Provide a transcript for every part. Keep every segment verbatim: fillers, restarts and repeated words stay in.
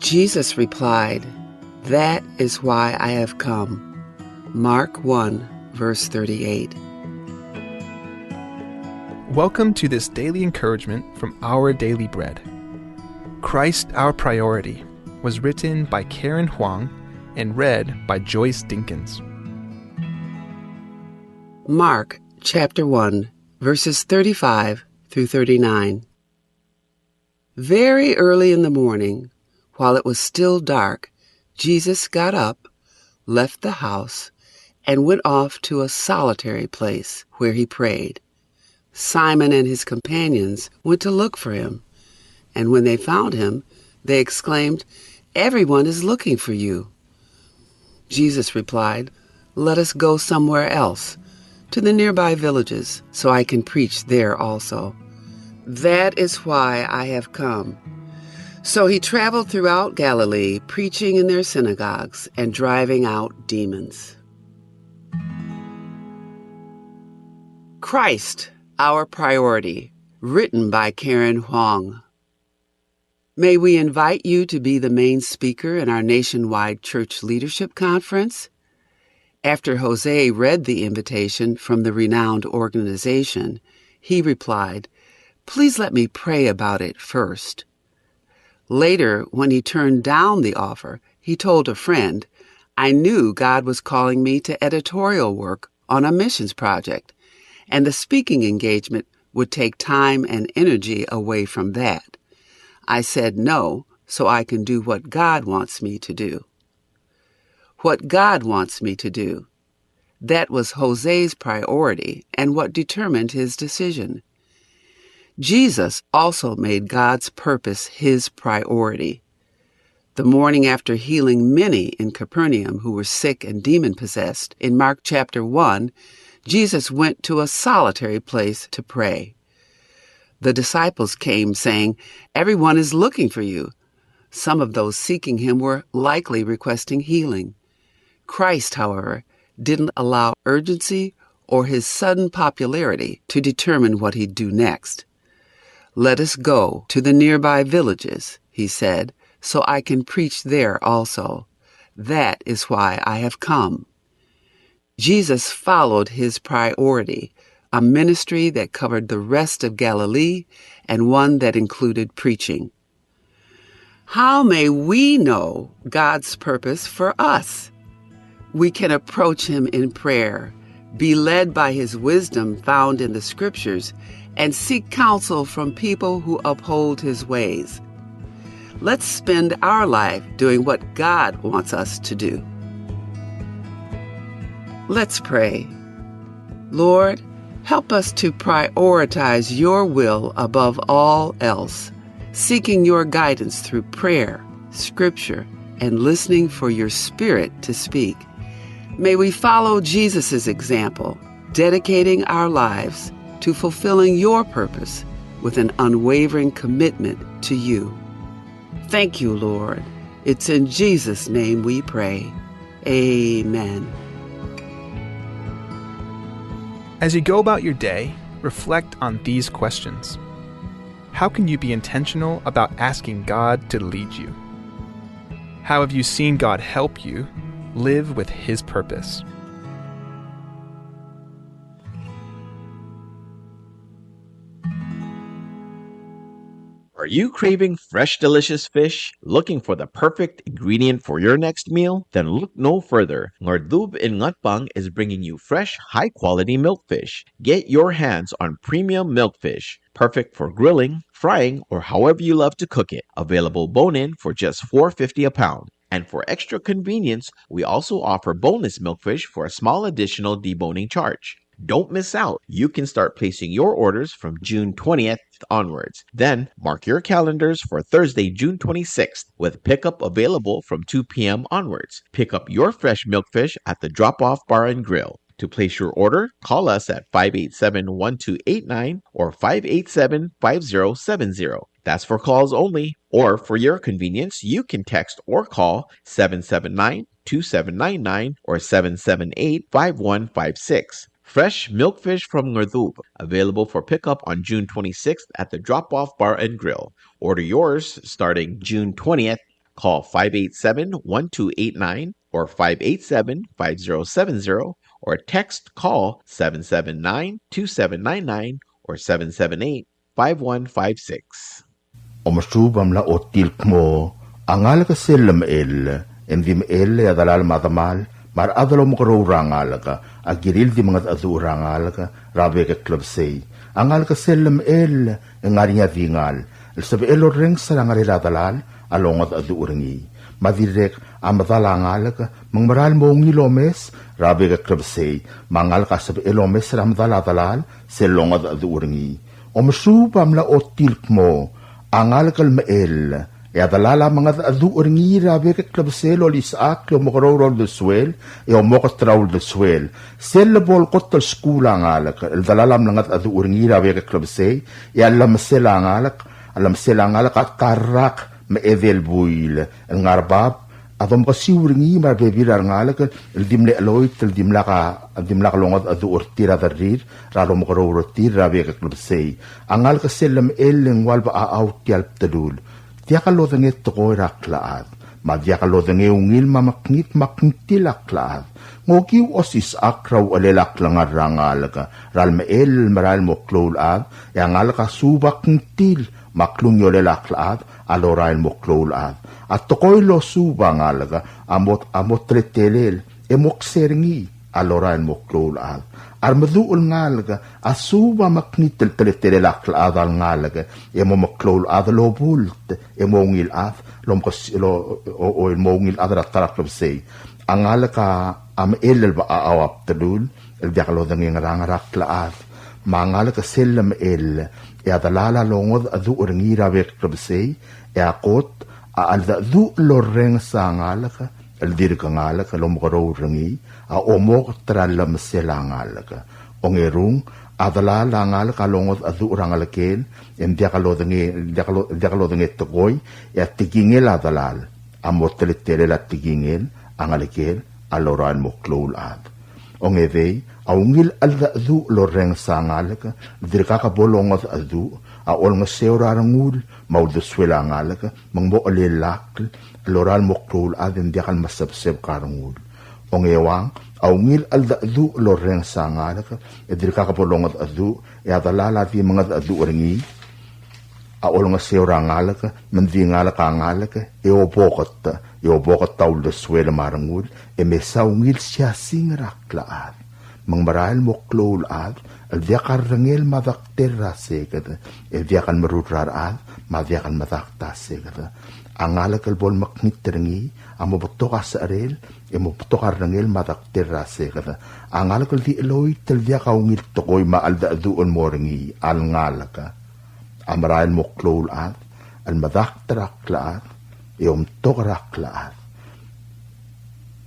Jesus replied, "That is why I have come." Mark one, verse thirty-eight. Welcome to this daily encouragement from Our Daily Bread. Christ Our Priority was written by Karen Huang and read by Joyce Dinkins. Mark chapter one, verses thirty-five through thirty-nine. Very early in the morning, while it was still dark, Jesus got up, left the house, and went off to a solitary place where he prayed. Simon and his companions went to look for him, and when they found him, they exclaimed, "Everyone is looking for you." Jesus replied, "Let us go somewhere else, to the nearby villages, so I can preach there also. That is why I have come." So he traveled throughout Galilee, preaching in their synagogues and driving out demons. Christ, Our Priority, written by Karen Huang. May we invite you to be the main speaker in our nationwide church leadership conference? After Jose read the invitation from the renowned organization, he replied, "Please let me pray about it first." Later, when he turned down the offer, he told a friend, "I knew God was calling me to editorial work on a missions project, and the speaking engagement would take time and energy away from that. I said no so I can do what God wants me to do." What God wants me to do. That was Jose's priority and what determined his decision. Jesus also made God's purpose his priority. The morning after healing many in Capernaum who were sick and demon possessed, in Mark chapter one, Jesus went to a solitary place to pray. The disciples came, saying, "Everyone is looking for you." Some of those seeking him were likely requesting healing. Christ, however, didn't allow urgency or his sudden popularity to determine what he'd do next. "Let us go to the nearby villages," he said, "so I can preach there also. That is why I have come." Jesus followed his priority, a ministry that covered the rest of Galilee and one that included preaching. How may we know God's purpose for us? We can approach him in prayer, be led by his wisdom found in the scriptures, and seek counsel from people who uphold his ways. Let's spend our life doing what God wants us to do. Let's pray. Lord, help us to prioritize your will above all else, seeking your guidance through prayer, scripture, and listening for your Spirit to speak. May we follow Jesus' example, dedicating our lives to fulfilling your purpose with an unwavering commitment to you. Thank you, Lord. It's in Jesus' name we pray. Amen. As you go about your day, reflect on these questions. How can you be intentional about asking God to lead you? How have you seen God help you live with His purpose? Are you craving fresh, delicious fish? Looking for the perfect ingredient for your next meal? Then look no further. Ngardub in Ngatpang is bringing you fresh, high-quality milkfish. Get your hands on premium milkfish, perfect for grilling, frying, or however you love to cook it. Available bone-in for just four fifty a pound. And for extra convenience, we also offer boneless milkfish for a small additional deboning charge. Don't miss out. You can start placing your orders from June twentieth onwards. Then mark your calendars for Thursday, June twenty-sixth, with pickup available from two p.m. onwards. Pick up your fresh milkfish at the Drop Off Bar and Grill. To place your order, call us at five eight seven, one two eight nine or five eight seven, five zero seven zero. That's for calls only. Or for your convenience, you can text or call seven seven nine, two seven nine nine or seven seven eight, five one five six. Fresh milkfish from Ngardub, available for pickup on June twenty-sixth at the Drop Off Bar and Grill. Order yours starting June twentieth call five eight seven, one two eight nine or five eight seven, five zero seven zero, or text call seven seven nine, two seven nine nine or seven seven eight, five one five six. Omesuub a mla ochotii el kmo a ngalek sel lemechell, e ng di mechell e a delal me a demal me a rechad el omekeroul er a ngalek a kirir el di mengedecheduch er a ngalek er a bek el klebesei. A ngalek sel lemechell e ng ngar er ngii a dingal el sebechel orrenges er a ngerel a delal a longedecheduch er ngii. Me a dirrek a medal a ngalek me ng merael mo ungil omes er a bek el klebesei, me a ngalek a sebechel omes er a medal a delal sel longedecheduch er ngii. Omesuub a mla ochotii el kmo a ngalek el mechell, e a delal a mengedecheduch er ngii er a bek el klebesei el olisechakl e omekeroul er a uldesuel e omoket er a uldesuel. Sel lebo el kot el skuul a ngalek el delal a mlengedecheduch er ngii er a bek el klebesei, e a llemesel a ngalek, a llemesel a ngalek a ta el rak me a edei el buil el ngar er a bab a domkesiu er ngii me a rebebil er a rengalek el di mle cheloit el dimlak a, dimlak longedecheduch er tir a derrir er a lomekeroul er tir er a bek el klebesei. A ngalek sel lemechell e ng ua el bechachau tia el bdelul. Diak lodengei tekoi er a klechad, me a diak lodengei ungil me a mekngit me a kngtil a klechad. Ng okiu osisechakl er a uchelel a klengar er a ngalek er a lemechell el merael mo klou el chad, e a ngalek a suub a kngtil me a klungiolel a klechad a lorael mo klou el chad. A tekoi el losuub a ngalek a mo, a mo teletelel e mo kser ngii a lorael mo klou el chad. A remeduch el ngalek a suub a mekngit el teletelel a klechad a lengalek e mo meklou el chad el obult e mo ungil chad el omkes-, el o-, o-, o-, el mo ungil chad er a ta er a klebesei. A ngalek a mechell el bechachau a bdelul el diak lodengei ngerang er a klechad. Me a ngalek sel lemechell, e a delal a longedecheduch er ngii er a bek el klebesei, e a kot a cheldecheduch el orrenges a ngalek el dirk ngalek el omekeroul er ngii a omoket er a llemesel a ngalek. Ongerung, a delal a ngalek a longedecheduch er a ngelekel e ng diak lodengei, diak lo-, diak lodengei tekoi, e a tekingel a delal a mo teletelel a tekingel a ngelekel a lorael mo klou el chad. Ongedei, a ungil cheldecheduch el orrenges a ngalek el dirkak bo longedecheduch a olengeseu er a rengul me a uldesuel a ngalek, me ng mo chelellakl el lorael mo klou el chad e ng diak el mesebsebek a rengul. Ongeuang, a ungil cheldecheduch el orrenges a ngalek el dirkak bo longedecheduch, e a delal a di mengedecheduch er ngii a olengeseu er a ngalek, me ng di ngalek a ngalek e oboket, e oboket a uldesuel me a rengul, e mesa ungil siasing er a klechad. Me ng merael mo klou el chad el diak a rrengel me a dektel er a seked, e diak el merur er a rechad me a diak el medakt a seked. A ngalek el bo lemekngit er ngii a mo betok a secherel e mo betok a rrengel me a dektel er a seked. A ngalek el di cheloit el diak a ungil tekoi me a cheldecheduch el mo er ngii a lengalek a merael mo klou el chad el medakt er a klechad e omtok er a klechad.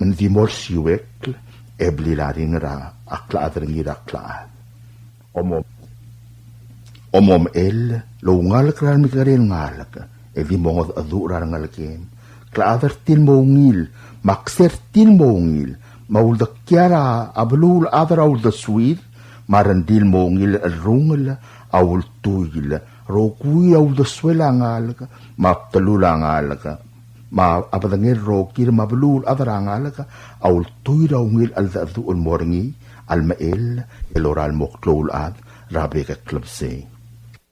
Me ng di mo olsiuekl e blil a ringel a klechad er ngii er a klechad. Omo-, omomechell el oungalek er a remekekerei el ngalek e di mongedecheduch er a rengelekem. Klechad er tir el mo ungil, me a kser tir el mo ungil, me a uldekial a beluulechad er a uldesuir, me a rengrir el mo ungil el cherrungel a ultuil. Rokui a uldesuel a ngalek, me a bdelul a ngalek, me a bedengel rokir me a beluulechad er a ngalek a ultuil er a ungil cheldecheduch el mo er ngii a lemechell el lorael mo klou el chad er a bek el klebesei.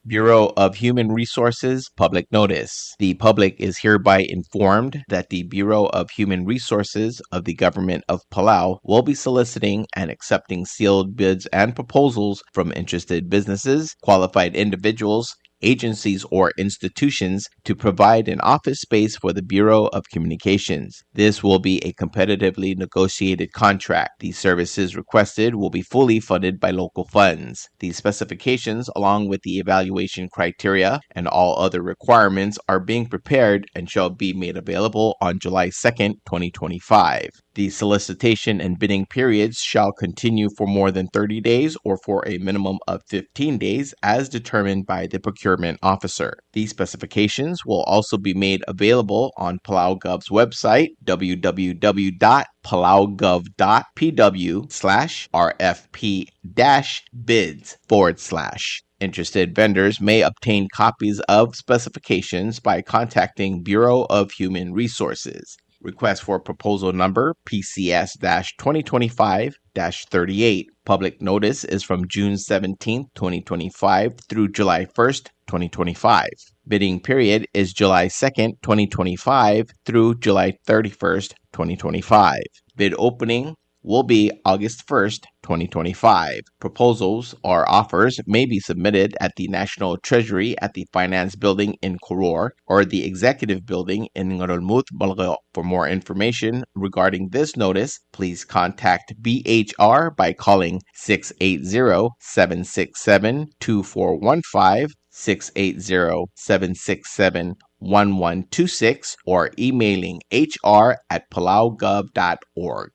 Bureau of Human Resources public notice. The public is hereby informed that the Bureau of Human Resources of the Government of Palau will be soliciting and accepting sealed bids and proposals from interested businesses, qualified individuals, agencies, or institutions to provide an office space for the Bureau of Communications. This will be a competitively negotiated contract. The services requested will be fully funded by local funds. The specifications, along with the evaluation criteria and all other requirements, are being prepared and shall be made available on July second, twenty twenty-five. The solicitation and bidding periods shall continue for more than thirty days or for a minimum of fifteen days as determined by the procurement officer. These specifications will also be made available on Palau Gov's website, w w w dot palau gov dot p w slash r f p dash bids forward slash. Interested vendors may obtain copies of specifications by contacting Bureau of Human Resources. Request for proposal number P C S dash twenty twenty-five dash thirty-eight. Public notice is from June seventeenth, twenty twenty-five through July first, twenty twenty-five. Bidding period is July second, twenty twenty-five through July thirty-first, twenty twenty-five. Bid opening will be August first, twenty twenty-five. Proposals or offers may be submitted at the National Treasury at the Finance Building in Koror or the Executive Building in Ngerulmud, Melekeok. For more information regarding this notice, please contact B H R by calling six eight zero, seven six seven, two four one five, six eight zero, seven six seven, one one two six, or emailing H R at palaugov dot org.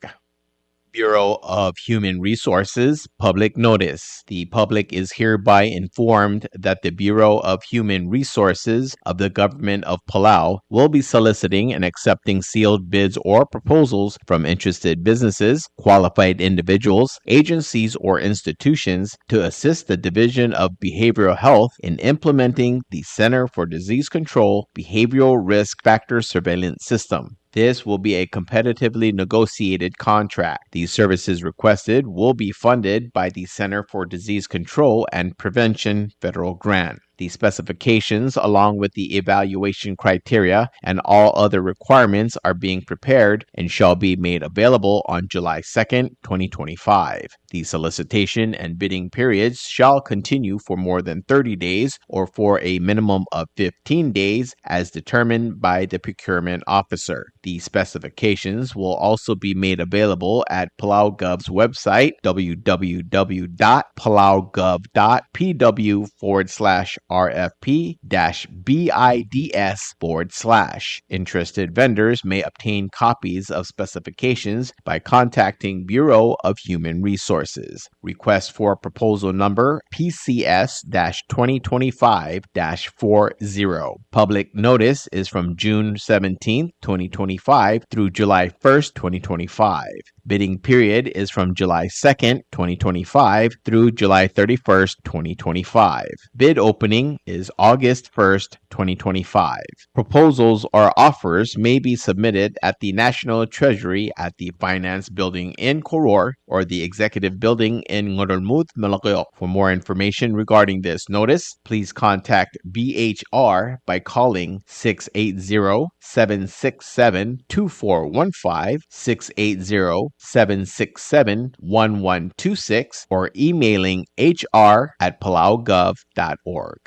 Bureau of Human Resources, public notice. The public is hereby informed that the Bureau of Human Resources of the Government of Palau will be soliciting and accepting sealed bids or proposals from interested businesses, qualified individuals, agencies, or institutions to assist the Division of Behavioral Health in implementing the Center for Disease Control Behavioral Risk Factor Surveillance System. This will be a competitively negotiated contract. The services requested will be funded by the Center for Disease Control and Prevention federal grant. The specifications, along with the evaluation criteria and all other requirements, are being prepared and shall be made available on July second, twenty twenty-five. The solicitation and bidding periods shall continue for more than thirty days or for a minimum of fifteen days as determined by the procurement officer. The specifications will also be made available at Palau Gov's website, w w w dot palaugov dot p w forward slash r f p dash bids forward slash. Interested vendors may obtain copies of specifications by contacting Bureau of Human Resources. Request for proposal number P C S dash twenty twenty-five dash four zero. Public notice is from June seventeenth, twenty twenty-five through July first, twenty twenty-five. Bidding period is from July second, twenty twenty-five through July thirty-first, twenty twenty-five. Bid opening is August first, twenty twenty-five. Proposals or offers may be submitted at the National Treasury at the Finance Building in Koror or the Executive Building in Ngerulmud, Melekeok. For more information regarding this notice, please contact B H R by calling six eight zero, seven six seven, two four one five, six eight zero, seven six seven, one one two six, or emailing H R at palaugov dot org.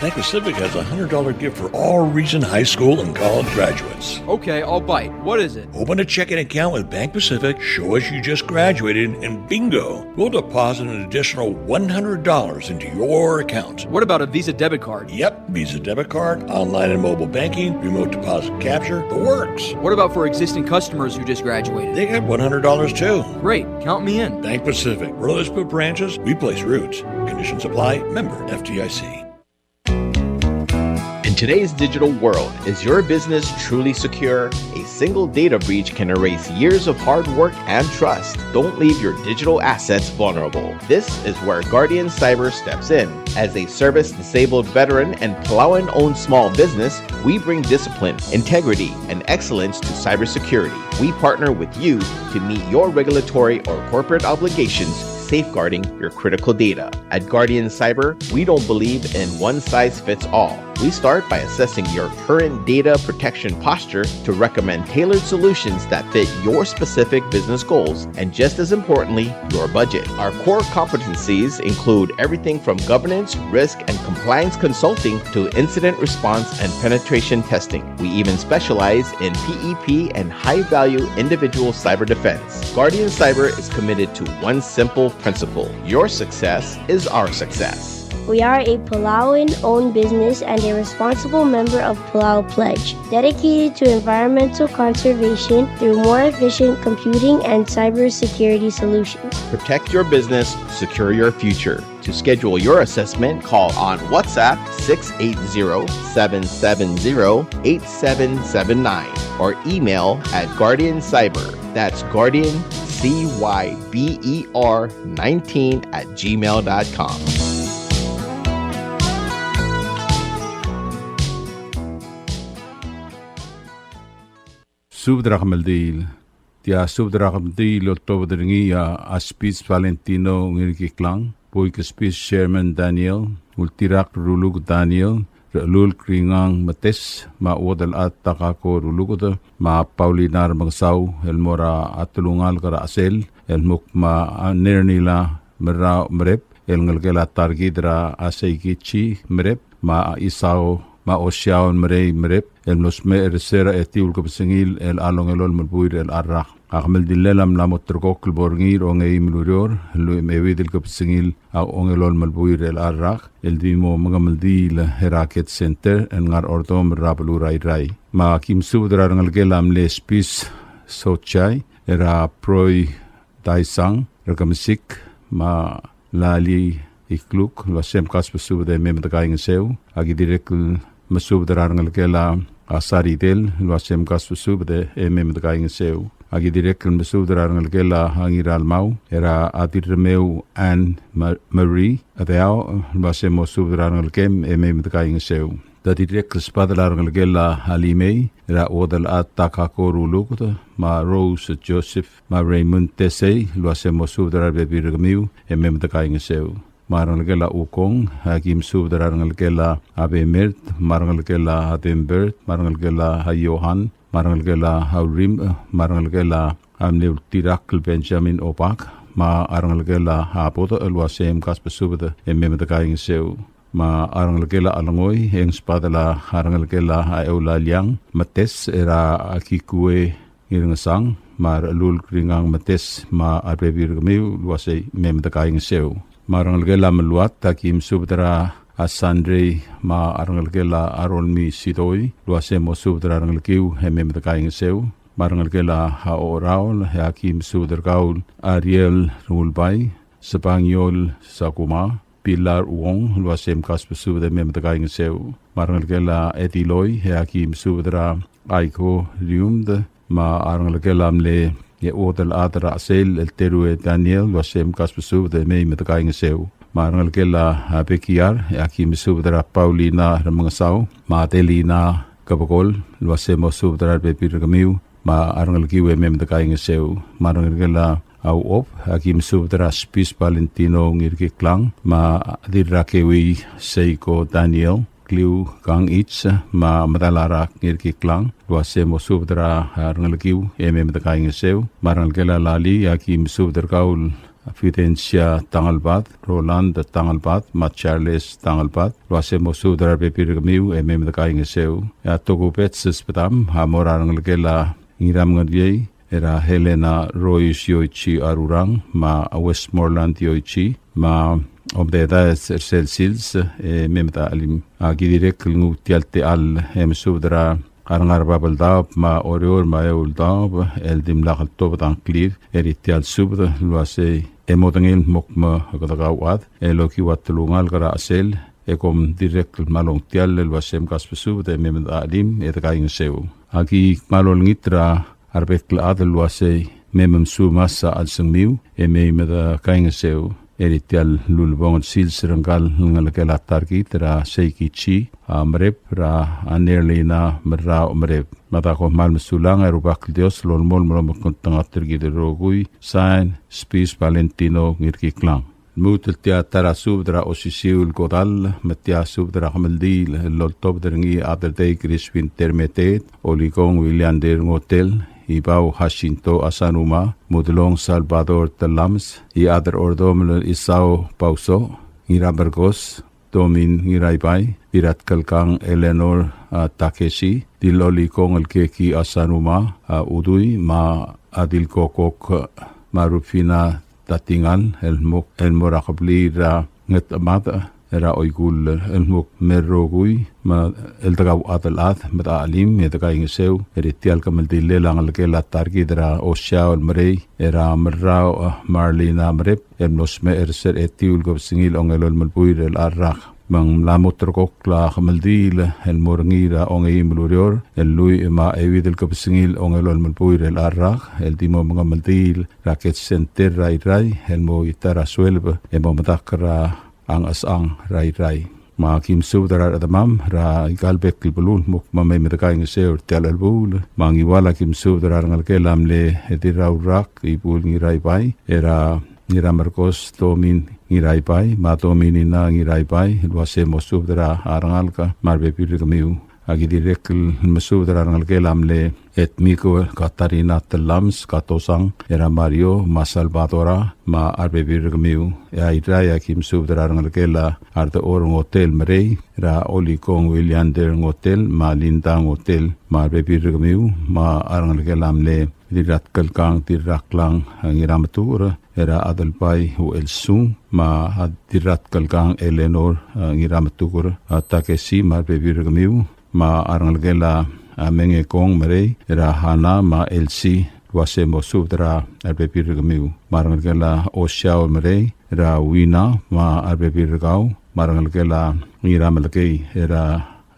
Bank Pacific has a hundred dollar gift for all recent high school and college graduates. Okay, I'll bite. What is it? Open a checking account with Bank Pacific, show us you just graduated, and bingo, we'll deposit an additional one hundred dollars into your account. What about a Visa debit card? Yep, Visa debit card, online and mobile banking, remote deposit capture, the works. What about for existing customers who just graduated? They get one hundred dollars too. Great, count me in. Bank Pacific, where others put branches, we place roots. Conditions apply. Member F D I C. In today's digital world, is your business truly secure? A single data breach can erase years of hard work and trust. Don't leave your digital assets vulnerable. This is where Guardian Cyber steps in. As a service-disabled veteran and Palauan-owned small business, we bring discipline, integrity, and excellence to cybersecurity. We partner with you to meet your regulatory or corporate obligations, safeguarding your critical data. At Guardian Cyber, we don't believe in one size fits all. We start by assessing your current data protection posture to recommend tailored solutions that fit your specific business goals and, just as importantly, your budget. Our core competencies include everything from governance, risk, and compliance consulting to incident response and penetration testing. We even specialize in P E P and high-value individual cyber defense. Guardian Cyber is committed to one simple principle: your success is our success. We are a Palauan-owned business and a responsible member of Palau Pledge, dedicated to environmental conservation through more efficient computing and cybersecurity solutions. Protect your business, secure your future. To schedule your assessment, call on WhatsApp six eight zero, seven seven zero, eight seven seven nine or email at Guardian Cyber. That's Guardian C Y B E R nineteen at gmail dot com. Subed er a kemeldiil. Tia subed er a kemeldiil el oltobed er ngii a Spis Valentino Ngirkiklang, Boik Spis Sherman Daniel, Ultirak Ruluk Daniel, Rechelul Kringang Metes, me a Uodelchad Takako Ruluked, me a Paulina Remengesau, el mo er a telungalek er a Chesel, el kmo me a Nernila Merau Merep, el ngelekel a ta er kid er a Seikichi Merep, me a Isao, me a Osiaon Merei Merep, el mlo smecher er se er a etiu el kebesengil el ongelolem el buil er chelecha el rak. A kemeldillel a mla mo ulterekokl el bo er ngii er a ongeim el ureor, el lluich me a euid el kebesengil a ongelolem el buil er chelecha el rak, el di mo mengemeldiil er a Ked Center el ngar er a Ordomel er a beluu er a Irrai. Me aki mesubed er a rengelekel a mle Spis Sochai, er a Proi Taisang, Rekemesik, me a Lali Ikluk, el uasei mkasbesubed e mei me dekaingeseu. Aki dirrek el mesubed er a rengelekel a Saridel, el uasei mkasbesubed e mei me dekaingeseu. Aki dirrek el mesubed er a rengelekel a Ngiralmau, er a Dirremeu Anne Ma-, Marie Adeao, el uasei mosubed er a rengelekem e mei me dekaingeseu. Te dirrek el sbadel a rengelekel a Limei, er a Uodelchad Takako Ruluked, me a Rose Joseph, me a Raymond Tesei, el uasei mosubed er a rebebil er kemiu e mei me dekaingeseu. Me a rengelekel a Ukong, aki mesubed er a rengelekel a Bemert, me a rengelekel a Dembert, me a rengelekel a Johan, me a rengelekel a Aurim, me a rengelekel a mle Ultirakl Benjamin Obak, me a rengelekel a Abodech, el uasei mkasbesubed e mei me dekaingeseu. Me a rengelekel a Chelengoi, e ng sbadel a rengelekel a Eulaliang Metes, er a Kikue Ngirngesang, me a Rechelul Kringang Metes, me a rebebil er kemiu, el uasei mei me dekaingeseu. Me a rengelekel a Meluat, aki mesubed er a Sandrei, me a rengelekel a Rolmi Sidoi, el uasei mosubed er a rengelekiu e mei me dekaingeseu. Me a rengelekel a Oraol, e aki mesubed er kau el Ariel Rengulbai, Sebangiol Sakuma, Pilar Wong, el uasei mkasbesubed e mei me dekaingeseu. Me a rengelekel a Ediloi, e aki mesubed er a Aiko Riumd, me a rengelekel a mle Uodelchad er a Chesel, el Terue Daniel, el uasei mkasbesubed e mei me dekaingeseu. Me a rengelekel a Bekiar, e aki mesubed er a Paulina Remengesau, me a Adelina Kebekol, el uasei mosubed er a rebebil er kemiu, me a rengelekiu e mei me dekaingeseu. Me a rengelekel a Uob, aki mesubed er a Spis Valentino Ngirkiklang, me a Dirrakeui Seiko Daniel, Kliu Kang Its, me a Medalarak Ngirkiklang, el uasei mosubed er a rengelekiu e mei me dekaingeseu. Me a rengelekel a Lali, aki mesubed er kau el Fidencia Tangelbad, Roland Tangelbad, me a Charles Tangelbad, el uasei mosubed er a rebebil er kemiu e mei me dekaingeseu. E a tokubets el sbedam a mo er a rengelekel a Ngiramengeriei, er a Helena Royce Yoichi Arurang, me a Westmoreland Yoichi, me a Omdedaes er sel sils e mei me de chelim. Aki dirrek el nguu tia el techall e mesubed er a Ngar er a Babeldaob me a Oreor me a Eouldaob el dimlak el tobed a ngklir er tia el subed el uasei e modengei el mo kmo kede kauchad el okiu a telungalek er a Chesel e kom dirrek el kmal ongtiall el uasei mkasbesubed e mei me de chelim e de kaingeseu. Aki kmal olengit er a rebek el chad el uasei mei me msuumas a chelsengmiu e mei me de kaingeseu. Er tia el ulebongel sils er ngka el ngelekel a ta er kid er a Seikichi a Merep er a Nerlina Merrau Merep. Me a da kom kmal mesulang e a Rubak el Dios a lolemolem el omekngeltengat er kid el rokui. Sain, Spis Valentino Ngirkiklang. Lmuut el tia ta er a subed er a osisiu el kodall, me tia subed er a kemeldiil el loltobed er ngii a Adeldei Crispin Termeteet, Olikong William Derngotel, Ibau Jacinto Asanuma, Mudelong Salvador Telames, Iechad er a Ordomel Isao Pauso, Ngiramerkos Domin Ngiraibai, Dirratkelkang Eleanor, a, Takeshi, Dilolikong el Keki Asanuma, a, Udui, me a Dilkokok, me a Rufina Tatingal, el mo, el mo er a kebliil er a Ngetemad, er a Oikull el kmo mei el rokui, me a eldekau a chad el chad, me de chelim, e de kaingeseu er tia el kemeldiil a ngelekel a ta er kid er a Osiau el Merei, er a Merrau, a, Marlina Merep, el mlo smecher er se er a etiu el kebesengil a ongelolem el buil er a rak. Me ng mla mo ulterekokl a kemeldiil el mo er ngii er a ongeim el ureor el lluich me a euid el kebesengil a ongelolem el buil er a rak, el di mo mengemeldiil er a Ked Center er a Irrai, el mo ita er a sueleb e mo medakl er a Ngchesechang er a Irrai. Me aki mesubed er a rechedemam er aika el bek el beluu el kmo mei me de kaingeseu er tia el chelebuul. Me a Ngiwal aki mesubed er a rengelekel a mle Dirraurak Ibul Ngiraibai, er a Ngiramerkos Tomin Ngiraibai, me a Tominina Ngiraibai, el uase mo subed er a rengalek me a rebebil er kemiu. Aki dirrek el mesubed er a rengelekel a mle Etmiko Katarina Telames Katosang, er a Mario me a Salvadora, me a rebebil er kemiu. E a Irrai aki mesubed er a rengelekel a Ardechor Ngotel Merei, er a Olikong Williander Ngotel, me a Linda Ngotel, me a rebebil er kemiu, me a rengelekel a mle Dirratkelkang, Dirraklang, e, Ngirametuker, er a Adelbai Uelsung, me a Dirratkelkang Eleanor, e, Ngirametuker, e, Takesi, me a rebebil er kemiu, me a rengelekel a, a, Mengekong Merei, er a Hana, me a Elsie, el uase mo subed er a rebebil er kemiu. Me a rengelekel a Osiau Merei, er a Wina, me a rebebil er kau, me a rengelekel a Ngiramelekei, er a,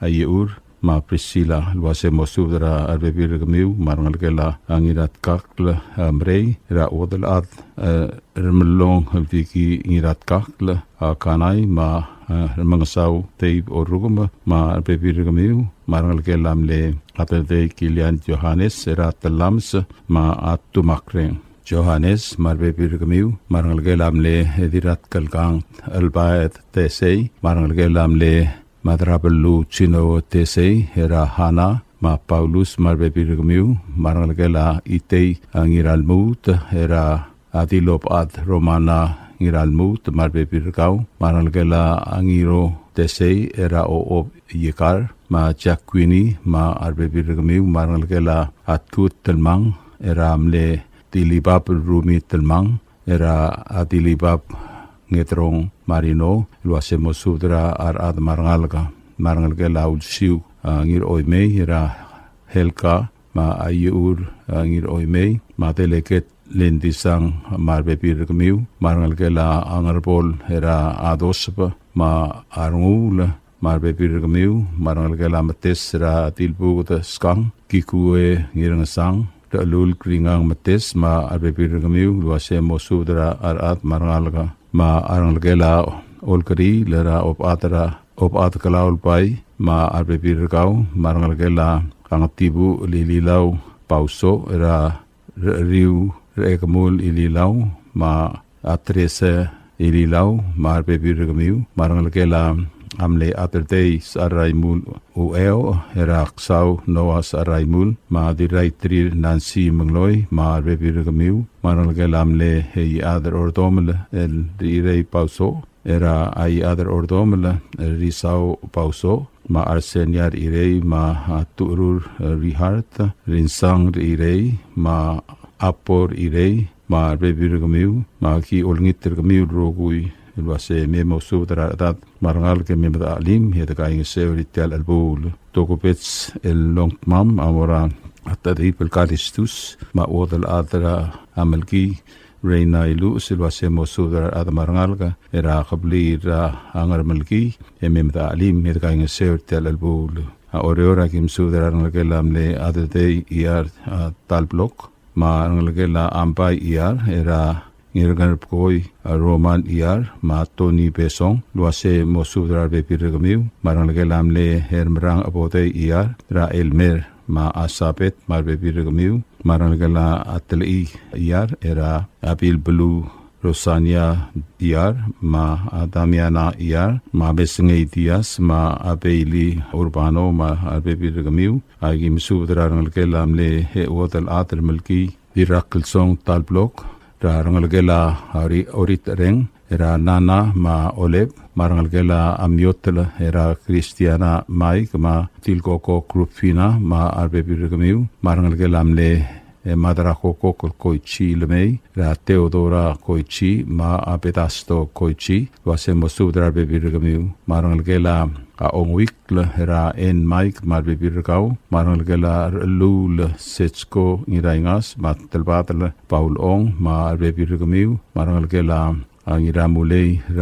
a Iechur, me a Priscilla, el uase mo subed er a rebebil er kemiu, me a rengelekel a Ngiratkakl, a, Merei, er a Uodelchad, e, Remelong el Viki Ngiratkakl, a, Kanai, me a, e, Remengesau Teib Orrukem, me a rebebil er kemiu, me a rengelekel a mle Atedei Kilian Johannes, er a Telames, me a Tumakreng Johannes, me a rebebil er kemiu, me a rengelekel a mle Dirratkelkang Elbaed Tesei, me a rengelekel a mle Madrabeluu Chino Tesei, er a Hana, me a Paulus, me a rebebil er kemiu, me a rengelekel a Itei, a, Ngiralmuut, er a Adilobechad Romana Ngiralmuut, me a rebebil er kau, me a rengelekel a Ngiro Tesei, er a Ochob Iekar, me a Jack Queenie, me a rebebil er kemiu, me a rengelekel a Tut Telmang, er a mle Dilibab Rumi Telmang, er a Dilibab Ngetrong Marino, el uase mo subed er a rechad me a rengalek, me a rengelekel a Ulsiu, a, Ngiroimei, er a Helka, me a Iechur, a, Ngiroimei, me a Deleket Lendisang, me a rebebil er kemiu, me a rengelekel a Ngerbol, er a Adoseb, me a Renguul, me a rebebil er kemiu, me a rengelekel a Metes, er a Dilbuked Skang, Kikue Ngirengesang, Rechelul Kringang Metes, me a rebebil er kemiu, el uase mo subed er a rechad me a rengalek, me a rengelekel a Olkeriil, er a Obechad, er a Obechad Kelaulbai, me a rebebil er kau, me a rengelekel a Ngetibuchel Ililau Pauso, er a Re-, Riu Rechekemul Ililau, me a Teresa Ililau, me a rebebil er kemiu, me a rengelekel a mle Atedei Secharaimul Ueo, er a Ksau Noah Secharaimul, me a Dirraiterir Nancy Mengloi, me a rebebil er kemiu, me a rengelekel a mle Iechad er Ordomel el Rirei Pauso, er a Iechad er Ordomel el Risau Pauso, me a Arsenia Rirei, me a Tucherur Rihart, Rinsang Rirei, me a Apor Rirei, me a rebebil er kemiu, me aki olengit er kemiu el rokui el uase mei mo subed er a rechedad me a rengalek e mei me de chelim e de kaingeseu er tia el chelebuul. Tokubets el longdmam a mo er a Tedib el Kalistus, me a Uodelchad er a Melkii, Reina Iluches, el uase mo subed er a rechad me a rengalek er a kebliil er a Ngermelkii, e mei me de chelim e de kaingeseu er tia el chelebuul. A Oreor aki mesubed er a rengelekel a mle Adedei Iar, a, Talblok, me a rengelekel a Ambai Iar, er a Ngirngerbkoi, a, Roman Iar, me a Tony Besong, el uase mo subed er a rebebil er kemiu, me a rengelekel a mle Hermrang Abodei Iar, er a Elmer, me a Sabet, me a rebebil er kemiu, me a rengelekel a Telechii Iar, er a Abil Beluu Rosania Iar, me a Damiana Iar, me a Besengei Diaz, me a Bailey Urbano, me a rebebil er kemiu, aki mesubed er a rengelekel a mle Uodelchad er Melkii, Dirrakelsong Talblok, er a rengelekel a Ori-, Orit Reng, er a Nana me a Olep, me a rengelekel a Amiotel, er a Christiana Mike, me a Tilkoko Krupfina, me a rebebil er kemiu, me a rengelekel a mle e Madrakokok el Koichi Lemei, er a Teodora Koichi, me a Pedasto Koichi, el uase mo subed er a rebebil er kemiu, me a rengelekel a Ongwikl er a En Mike, me a rebebil er kau, me a rengelekel a Rechellul Setsko Ngiraingas, me a Telbadel Paul Ong, me a rebebil er kemiu, me a rengelekel a a Ngiramulei er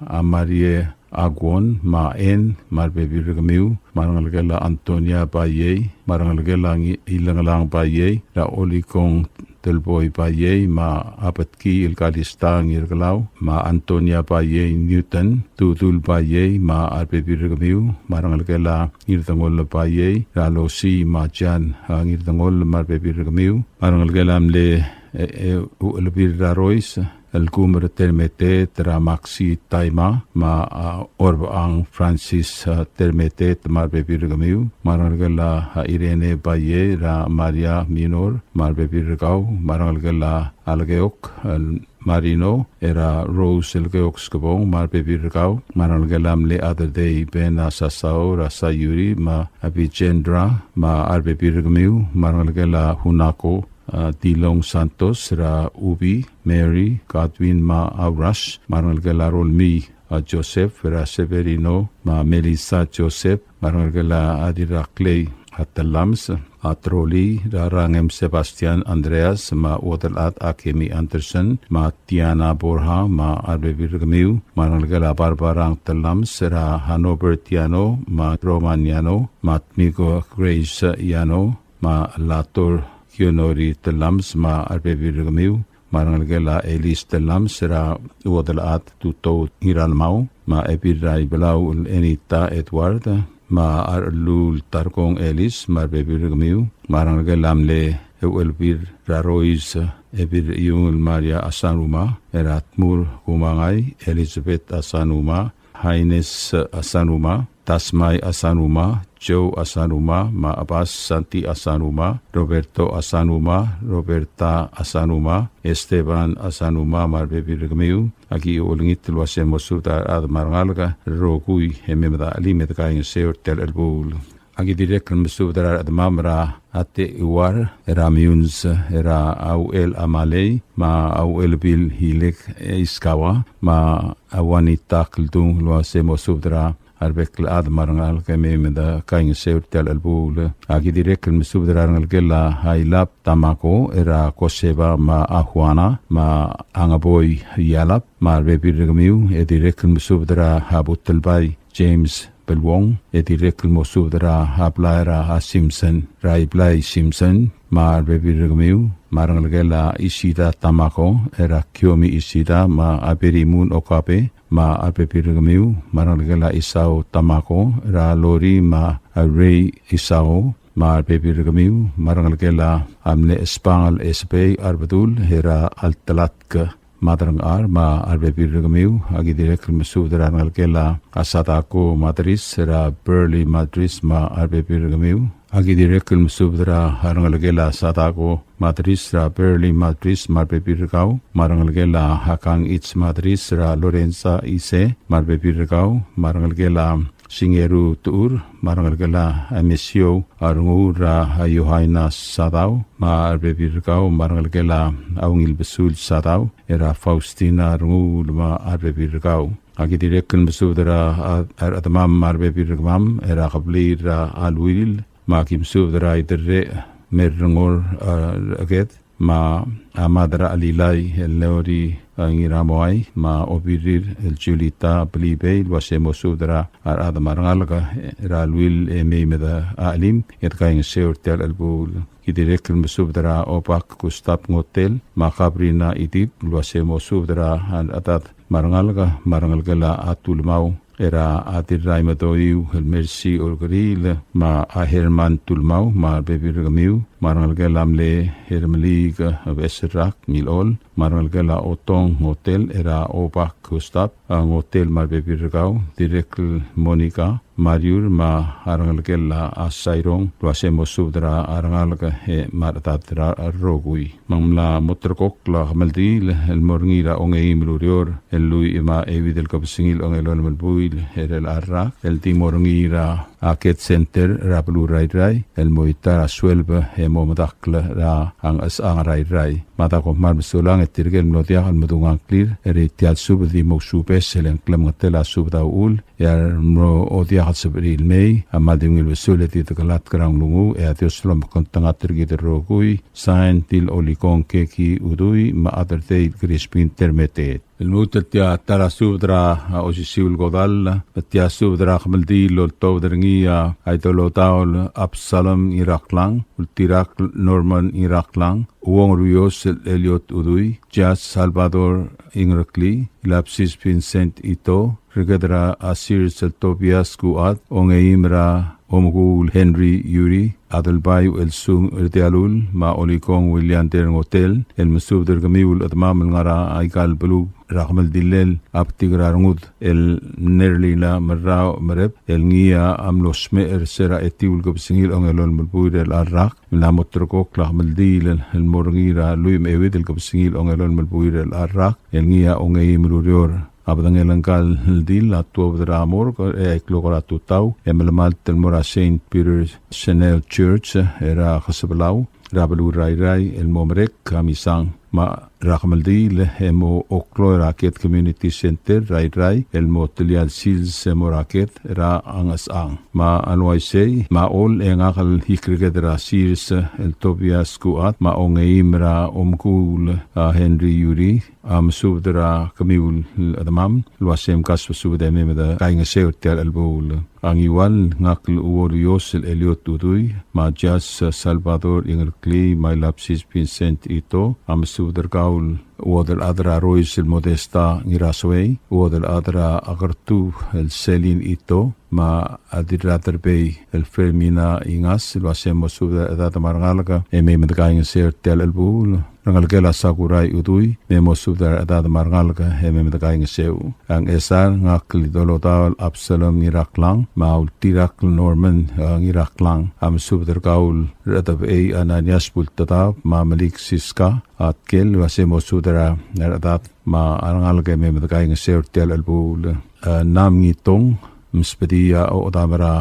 a Marie Aguon, me a En, me a rebebil er kemiu, me a rengelekel a Antonia Baiei, me a rengelekel a Ngi-, Ilengelang Baiei, er a Olikong Telboi Baiei, me a Betki el Kalista Ngirkelau, me a Antonia Baiei Newton, Tudul Baiei, me a rebebil er kemiu, me a rengelekel a Ngirdengoll Baiei, er a Losi, me a Jan, a Ngirdengoll, me a rebebil er kemiu, me a rengelekel a mle, e, e, Uchelbil er a Rois, el Kumer Termeteet, er a Maxi Taima, me a, a, Orbang Francis, a, Termeteet, me a rebebil er kemiu, me a rengelekel a, a, Irene Baiei, er a Maria Minor, me a rebebil er kau, me a rengelekel a, a Lekeok, el Marino, er a Rose Lekeok Skebong, me a rebebil er kau, me a rengelekel a mle Aderdei Ben a Sasao, er a Sayuri, me a Vijendra, me a rebebil er kemiu, me a rengelekel a Hunako, a, Dilong Santos, er a Ubi, Mary, Godwin, me a Auras, me a rengelekel a Rolmii, a, Joseph, er a Severino, me a Melissa Joseph, me a rengelekel a Dirraklei, a, Telams, a, Troli, er a Rangem Sebastian Andreas, me a Uodelchad Akemi Anderson, me a Tiana Borja, me a rebebil er kemiu, me a rengelekel a Barbara Telams, er a Hanover Tiano, me a Roman Yano, me a Tmiko Grace Yano, me a Lator Kionori Telams, me a rebebil er kemiu, me a rengelekel a Elis Telams, er a Uodelchad Tutou Ngiralmau, me a Ebil er a Ibelau el Enita Edward, me a Arlul Tarkong Elis, me a rebebil er kemiu, me a rengelekel a mle Euchelbil er a Rois, Ebil Iungel Maria Asanuma, er a Tmur Kumangai, Elizabeth Asanuma, Haines Asanuma, Tasmai Asanuma, Joe Asanuma, me a Abbas Santi Asanuma, Roberto Asanuma, Roberta Asanuma, Esteban Asanuma, me a rebebil er kemiu, aki olengit el uase mo subed er a rechad me a rengalek el rokui e mei me de chelim e de kaingeseu er tia el chelebuul. Aki dirrek el mesubed er a rechedemam er a Ate Uar, er a Miuns, er a Auchel Amalei, me a Auchel Bil Hilek Iskawa, me a Wanita Kldung el uase mo subed er a rebek el chad me a rengalek e mei me de kaingeseu er tia el chelebuul. Aki dirrek el mesubed er a rengelekel a Ailab Tamako, er a Koseba me a Juana, me a Ngeboi Ialab, me a rebebil er kemiu, e dirrek el mesubed er a Butelbai James Beluong, e dirrek el mo subed er a blai er a Simpson, er a Iblai Simpson, me a rebebil er kemiu, me a rengelekel a Isida Tamako, er a Kiomi Isida, me a Berimun Okabe, me a rebebil er kemiu, me a rengelekel a Isao Tamako, er a Lori, me a Rei Isao, me a rebebil er kemiu, me a rengelekel a mle Espangel Esbei Arbedul, er a Altelatk Maderengchar, me a rebebil er kemiu. Aki dirrek el mesubed er a rengelekel a Sadako Madris, er a Burley Madris, me a rebebil er kemiu. Aki dirrek el mesubed er a rengelekel a Sadako Madris, er a Burley Madris, me a rebebil er kau, me a rengelekel a Hakang H. Madris, er a Lorenza Ise, me a rebebil er kau, me a rengelekel a Singeru Tuur, me a rengelekel a Emesiou Renguul, er a Yohaina Sadau, me a rebebil er kau, me a rengelekel a Ungil Besul Sadau, er a Faustina Renguul, me a rebebil er kau. Aki dirrek el mesubed er a, a, a rechedemam me a rebebil er kemam, er a kebliil er a Aluil, me aki mesubed er a Iderrech Merrengor, a, Eked, me a Mad er a Chelilai el Leori, a, Ngiramoai, me a Obirir el Julita Belibei, el uase mo subed er a rechad me a rengalek er a Aluil e mei me de chelim e de kaingeseu er tia el chelebuul. Ki dirrek el mesubed er a Obak Gustav Ngotel, me a Kabrina Idip, el uase mo subed er a rechedad me a rengalek, me a rengelekel a Tulmau, er a Dirraimedoiu el Mercy Olkeriil, me a Herman Tulmau, me a rebebil er kemiu, me a rengelekel a mle Hermeliik Beserak Milol, me a rengelekel a Otong Ngotel, er a Obak Gustav, a, Ngotel me a rebebil er kau, dirrek el Monica, Mariur me a rengelekel a Sairong, el uase mosubed er a rengalek e me a rechedad er a rokui. Me ng mla mo ulterekokl a kemeldiil el mo er ngii er a ongeim el ureor el lluich me a euid el kebesengil a ongelolem el buil er chelecha el rak el di mo er ngii er a Ked Center er a beluu er a Irrai el mo ta er a sueleb e mo medakl er a Ngchesechang er a Irrai. Me a da kom kmal mesulang e tirke el mlo diak el medung a ngklir er tia el subed e di mo ousubes e le ng klemengetel a subed a uchul e a remo diak el sebechir el mei a kmal di ungil besul e di dekelatk er a nglunguuch e a Dios a lomekngeltengat er kid el rokui. Sign, Til Olikong Keki Udui me a Aderdei Crispin Termeteet. El lmuut el tia ta er a subed er a osisiu el kodall, me tia subed er a kemeldiil el oltobed er ngii a Idolotaol Absalom Ngiraklang, Ultirakl Norman Ngiraklang, Uong Ruios el Eliot Udui, Jas Salvador Ingereklii, Ilapsis Vincent Ito, Reked er a Asirs el Tobias Kuat, Ongeim er a Omekuul Henry Yuri, Adelbai Uelsung Erdialul, me a Olikong Williander Ngotel, el mesubed er kemiu el chedemam el ngar er aika el beluu er a kemeldillel a betik er a rengud el Nerlina Merrau Merep, el ngii a mlo smecher er se er a etiu el kebesengil a ongelolem el buil er chelecha el rak, me ng mla mo ulterekokl a kemeldiil el mo er ngii er a lluich me a euid el kebesengil a ongelolem el buil er chelecha el rak, el ngii a ongeim el ureor. A bedengel ngka el dil a tuobed er a morgue er a eai el klok er a tutau, e melemalt el mo er a Saint Peter Chanel Church er a Kesebelau er a beluu er a Irrai el mo merek a misang. Me er a kemeldiil e mo okloi er a Ked Community Center er a Irrai el mo telia el sils e mo er a Ked er a Ngchesechang. Me a le uaisei, me a Chol e ngak el Ikreked er a Sirs el Tobias Kuat, me a Ongeim er a Omekuul a Henry Yuri, a mesubed er kemiu el chedemam el uase mkasbesubed e mei me de kaingeseu er tia el chelebuul. A Ngiwal, ngak el Uong Ruios el Eliot Udui, me a Jas Salvador Ingereklii, me a Ilapsis Vincent Ito, a mesubed er kau el Uodelchad er a Rois el Modesta Ngirasoei, Uodelchad er a Kertub el Selin Ito, me a Dirraderbei el Fermina Ingas, el uase mosubed er a rechedad me a rengalek e mei me de kaingeseu er tia el chelebuul. Rengelekel a Sakurai Udui, me mosubed er a rechedad me a rengalek e mei me de kaingeseu. A Ngchesar, ngak el Idolotaol Absalom Ngiraklang, me a Ultirakl Norman, e, Ngiraklang, a mesubed er kau el Rechedebechei Ananias Bultedaob, me a Melik Siska Atkel, el uase mosubed er a rechedad me a rengalek e mei me de kaingeseu er tia el chelebuul. E, Nam Ngitong, msubedii a ochedam er a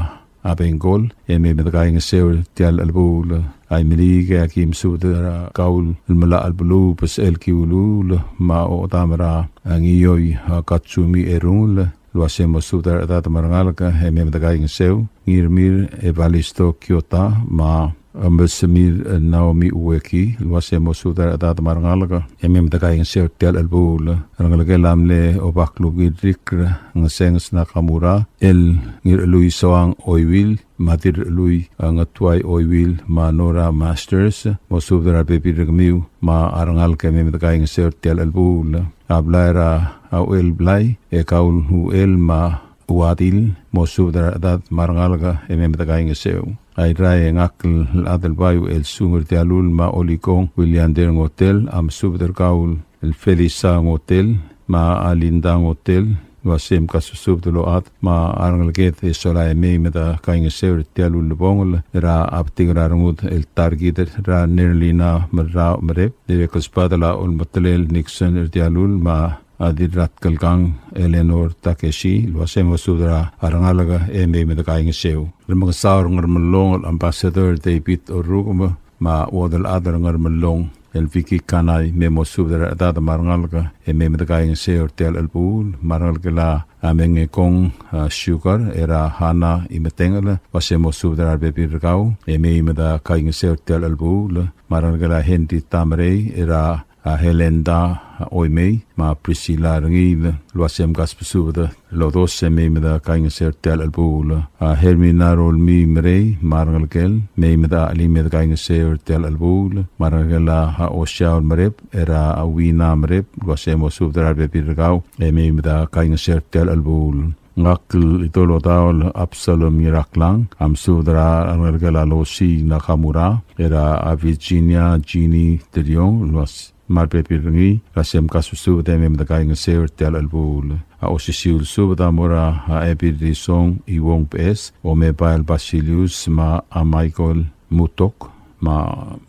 a Bengkol, e mei me de kaingeseu er tia el chelebuul. A Imeliik e aki mesubed er kau el Melachelbeluu Besechel Kiuluul, me a ochedam er a Ngioi, a, Katsumi Erungel, el uase mosubed er a rechedad me a rengalek e mei me de kaingeseu. Ngirmir Evalisto Kiota, me a Mesemir, e, Naomi Ueki, el uase mosubed er a rechedad me a rengalek e mei me de kaingeseu er tia el chelebuul. Rengelekel a mle Obaklubir Rikr Ngesenges Nakamura, el Ngirchelui Soang Oiwil, me a Dirrelui, a, Ngetuai Oiwil, me a Nora Masters, mosubed er a rebebil er kemiu me a rengalek e mei me de kaingeseu er tia el chelebuul. A blai er a Uchelblai, e kau el Uchel me a Uadil, mosubed er a rechedad me a rengalek e mei me de kaingeseu. A Irrai e ngak el Adelbai Uelsung Erdialul me a Olikong Williander Ngotel, a mesubed er kau el Felisa Ngotel, me a Linda Ngotel, el uase mkasbesubed el ochad me a rengeleked e sola e mei me de kaingeseu er tia el ulebongel er a betik er a rengud el ta er kid er a Nerlina Merrau Merep, dirrek el sbadel a Olmetelel Nixon Erdialul me a a Dirratkelkang Eleanor Takeshi, el uase mosubed er a rengalek e mei me de kaingeseu. Remengesau er a Ngermelong el Ambassador David Orrukem, me a Uodelchad er a Ngermelong el Vicky Kanai, me mosubed er a rechedad me a rengalek e mei me de kaingeseu er tia el chelebuul. Me a rengelekel a Mengekong, a, Sugar, er a Hana Imetengel, el uase mosubed er a rebebil er kau e mei me de kaingeseu er tia el chelebuul. Me a rengelekel a Henry Tamerei, er a a Helenda Oimei, me a Priscilla Rengiil, el uase mkasbesubed el ochad e mei me de kaingeseu er tia el chelebuul. A Hermina Rolmii Merei, me a rengelekel, mei me de chelim e de kaingeseu er tia el chelebuul. Me a rengelekel a Osiaol Merep, er a Wina Merep, el uase mosubed er a rebebil er kau e mei me de kaingeseu er tia el chelebuul. Ngak el Idolotaol Absalom Ngiraklang, a mesubed er a rengelekel a Losi Nakamura, er a Virginia Jeannie Teriong, el uas me a rebebil er ngii, el uase mkasubed e mei me dekaingeseu er tia el chelebuul. A osisiu el subed a mo er a Ebil Risong Iuong Beches, Omebael Basilius, me a Michael Mutok, me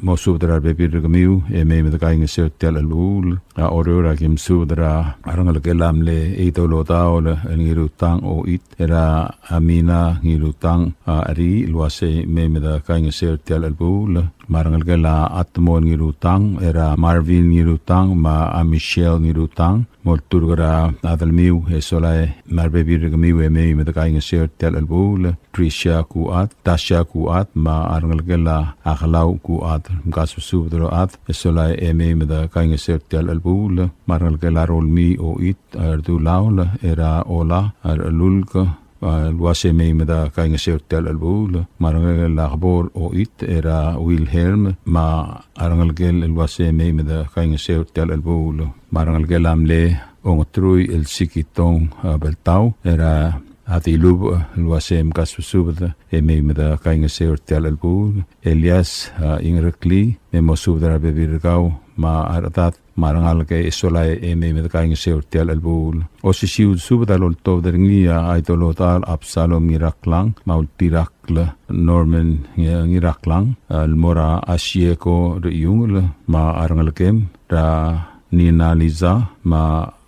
mosubed er a rebebil er kemiu e mei me dekaingeseu er tia el chelebuul. A Oreor a ki mesubed er a rengelekel a mle Eidolodaol el Ngirutang Oit, er a Amina Ngirutang, a, Ari, el uase mei me dekaingeseu er tia el chelebuul. Me a rengelekel a Atmon Ngirutang, er a Marvin Ngirutang, me a Michelle Ngirutang, molturk er a delemiu e solae me a rebebil er kemiu e mei me dekaingeseu er tia el chelebuul. Tricia Kuat, Tasha Kuat, me a rengelekel a Kelau Kuat, mkasubed el chad e solae e mei me dekaingeseu er tia el chelebuul. Me a rengelekel a Rolmii Oit, a, Rdulaol, er a Ola, a, Rlulk, a, el uase mei me dekaingeseu er tia el chelebuul. Me a rengelekel a Kebor Oit, er a Wilhelm, me a rengelekel el uase mei me dekaingeseu er tia el chelebuul. Me a rengelekel a mle Ongetrui el Sikitong, a, Beltau, er a Adilub, el uase mkasubed e mei me dekaingeseu er tia el chelebuul. Elias, a, Ingerekli, me mosubed er a rebebil er kau me a rechedad me a rengalek e solae e mei me dekaingeseu er tia el chelebuul. Osisiu el subed a loltobed er ngii a Idolodaol Absalom Ngiraklang, me a Ultirakl Norman Ngi-, Ngiraklang, el mo er a Asieko Reiungel, me a rengelekem, er a Nina Liza, me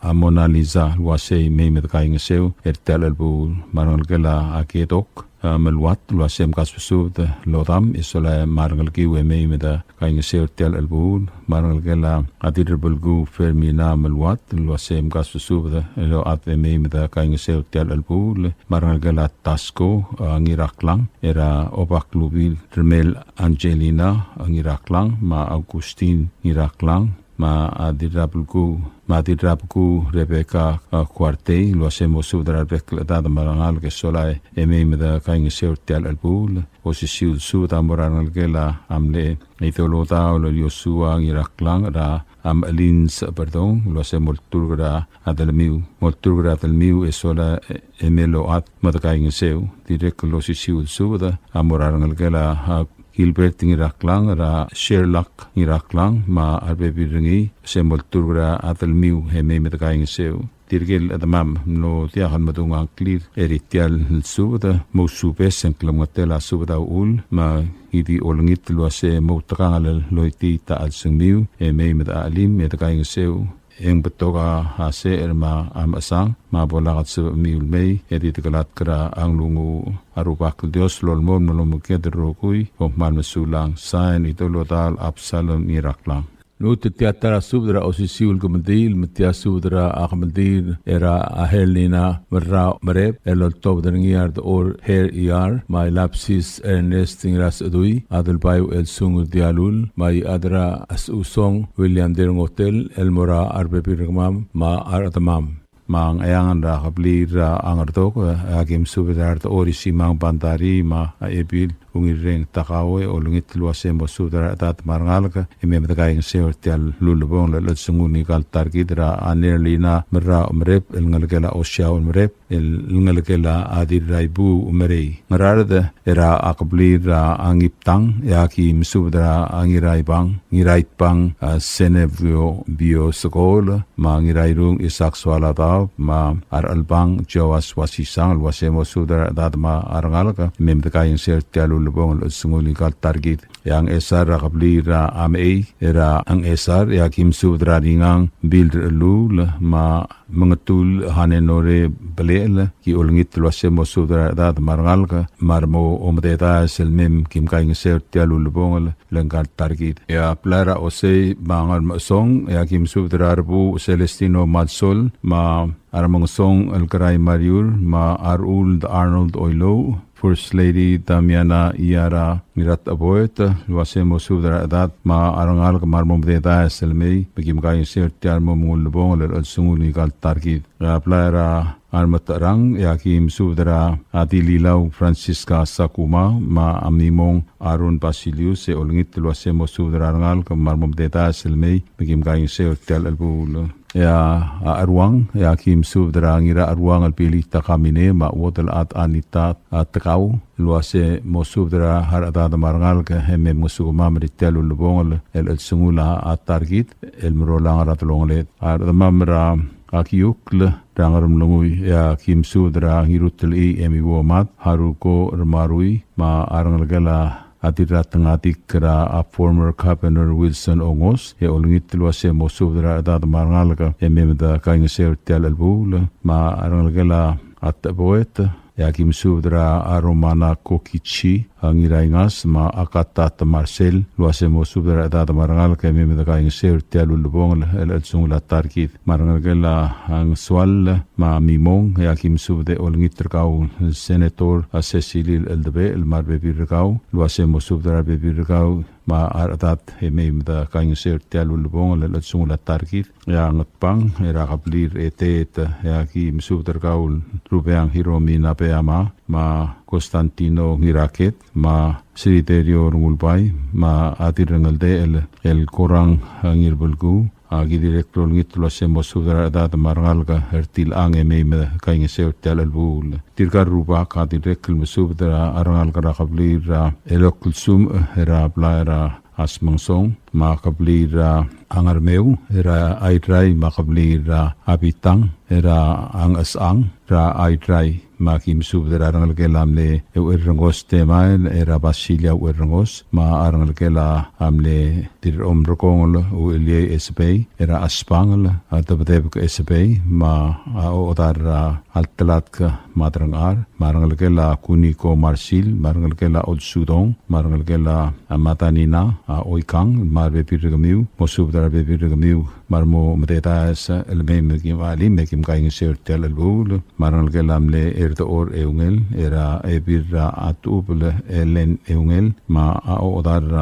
a Mona Liza, el uase mei me dekaingeseu er tia el chelebuul. Me a rengelekel a Kedok, a, Meluat, el uase mkasubed el odam e solae me a rengelekiu e mei me dekaingeseu er tia el chelebuul. Me a rengelekel a Dirrebelkuu Fermina Meluat, el uase mkasubed el chad e mei me dekaingeseu er tia el chelebuul. Me a rengelekel a Tasko, a, Ngiraklang, er a Obaklubil Remel Angelina, a, Ngiraklang, me a Augustin Ngiraklang, me a Dirrabelkuu, me a Dirrabelkuu Rebecca, a, Kuartei, el uase mosubed er a rebek el chedad me a rengalek e solae e mei me dekaingeseu er tia el chelebuul. Osisiu el subed a mo er a rengelekel a mle Idolodaol el Yosua Ngiraklang, er a Amelin Seberdong, el uase molturk er a delemiu. Molturk er a delemiu e solae e mei el chad me dekaingeseu. Dirrek el osisiu el subed a mo er a rengelekel a Gilbert Ngiraklang, er a Sherlock Ngiraklang, me a rebebil er ngii, se molturk er a delemiu e mei me dekaingeseu. Tirke el chedemam el mlo diak el medung a ngklir er tia el subed, mousubes e ng klemengetel a subed a uchul, me ki di olengit el uase moutekangel el loitii a chelsengmiu e mei me dechelim e dekaingeseu. E ng betok a secher me a mechesang me a bo lak el sebechemiu el mei e di dekelatk er a nglunguuch. A Rubak el Dios a lolemolem el omekngit er a rokui, kom kmal mesulang. Sain, Idolodaol Absalom Ngiraklang. Lmuut er tia ta er a subed er a osisiu el kemeldiil, me tia subed er a kemeldiil er a Herlina Merrau Merep, el oltobed er ngii a Rdechor Her Iar, me a Ilapsis Ernest Ngirasechedui, Adelbai Uchelsung Rdialul, me a Iechad er a Sechusong William Derngotel, el mo er a rebebil er kemam me a rechedemam. Me a Ngcheangel er a kebliil er a Ngerdok, e aki mesubed er a Rdechor Isimang Bandarii, me a Ebil Ungirreng Takawo, e olengit el uase mosubed er a rechedad me a rengalek e mei me dekaingeseu er tia el ulebongel el chelsengul ngika el ta er kid, er a Nerlina Merrau Merep, el ngelekel a Osiaol Merep, el ngelekel a Dirraibuuch Merei. Ngaraard er a kebliil er a Ngiptang, e aki mesubed er a Ngiraibang, Ngiraitbang, a, Senebio Bio Sekol, me a Ngirairung Isak Soaladaob, me a Rechelbang Joas Wasisang, el uase mosubed er a rechedad me a rengalek e mei me dekaingeseu er tia el ulebongel el chelsengul ngika el ta er kid. E a Ngchesar er a kebliil er a Mechei, er a Ngchesar, e aki mesubed er a Ringang Bill Rechelluul, me a Mengetul Hanenore Belechel, ki olengit el uase mosubed er a rechedad me a rengalek, me a remo omededaes el mei me kim kaingeseu er tia el ulebongel el ngka el ta er kid. E a blai er a Osei me a Ngermechesong, e aki mesubed er a Rebuuch Celestino Malsol, me a Remengesong el Kerai Mariur, me a Rechuld Arnold Oilouch, First Lady Damiana Iara Ngiratecheboet, el uase mosubed er a rechedad me a rengalek me a remo omededaes el mei me kim kaingeseu er tia el mo ulebongel el chelsengul ngika el ta er kid. E a blai er a Remetecherang, e aki mesubed er a Dililau Francisca Sakuma, me a Mimong Aaron Basilius, e olengit el uase mosubed er a rengalek me a remo omededaes el mei me kim kaingeseu er tia el chelebuul. e a, a Cheruang, e aki mesubed er a Ngiracheruang el Billy Takamine, me a Uodelchad Anita, a, Tekau, el uase mo subed er a rechedad me a rengalek e mei mngesukemam er tia el ulebongel el, el chelsengul a, a ta er kid, el merolang er a delongeled. A rechedemam er a, a Kiukl, er a Ngeremlengui, e aki mesubed er a Ngirutelchii Emi Uomad, Haruko Remarui, me a rengelekel a a Dirratengadik er a former Governor Wilson Ongos, e olengit el uase mo subed er a rechedad me a rengalek e mei me dekaingeseu er tia el chelebuul, me a rengelekel a Teboet, e aki mesubed er a Romana Kokichi, a Ngiraingas, me a Katat Marcel, el uase mo subed er a rechedad me a rengalek e mei me dekaingeseu er tia el ulebongel el, el chelsengul a ta er kid. Me a rengelekel a Ngesual, me a Mimong, e aki mesubed e olengit er kau Senator a Secilil Eldebechel me a rebebil er kau, el uase mo subed er a rebebil er kau me a rechedad e mei me dekaingeseu er tia el ulebongel el, el chelsengul a ta er kid. E a Ngetbang, er a kebliil er a Eteet, e aki mesubed er kau Rubeang Hiromi Nabeyama, me a Constantino Ngiraket, me a Siriterio Rengulbai, me a Dirrengeldechel, el Korang Ngirbelkuu, a ki dirrek el olengit el uase mo subed er a rechedad me a rengalek er tilechang e mei me dekaingeseu er tia el chelebuul. Tirka el rubak a dirrek el mesubed er a rengalek er a kebliil er a Elokelsumech, er a blai er a Smengesong, me a kebliil er a Ngermeu, er a Airai, me a kebliil er a Bitang, er a Ngchesechang, er a Airai, me aki mesubed er a rengelekel a mle Eucherrengos Temael, er a Basilia Eucherrengos, me a rengelekel a mle Dirrechomrekongel Ucheliei Esebei, er a Chesbangel, a Debedebek Esebei, me a Ochedar er a Altelatk Maderengchar, me a rengelekel a Kuniko Marsil, me a rengelekel a Olsudong, me a rengelekel a Madanina, a Oikang, me a rebebil er kemiu, mo subed er a rebebil er kemiu, me a remo mededaes el mei me kim chelim e kim kaingeseu er tia el chelebuul, me a rengelekel a mle Erdechor Eungel, er a Ebil er a Atubel Elen Eungel, me a Ochedar er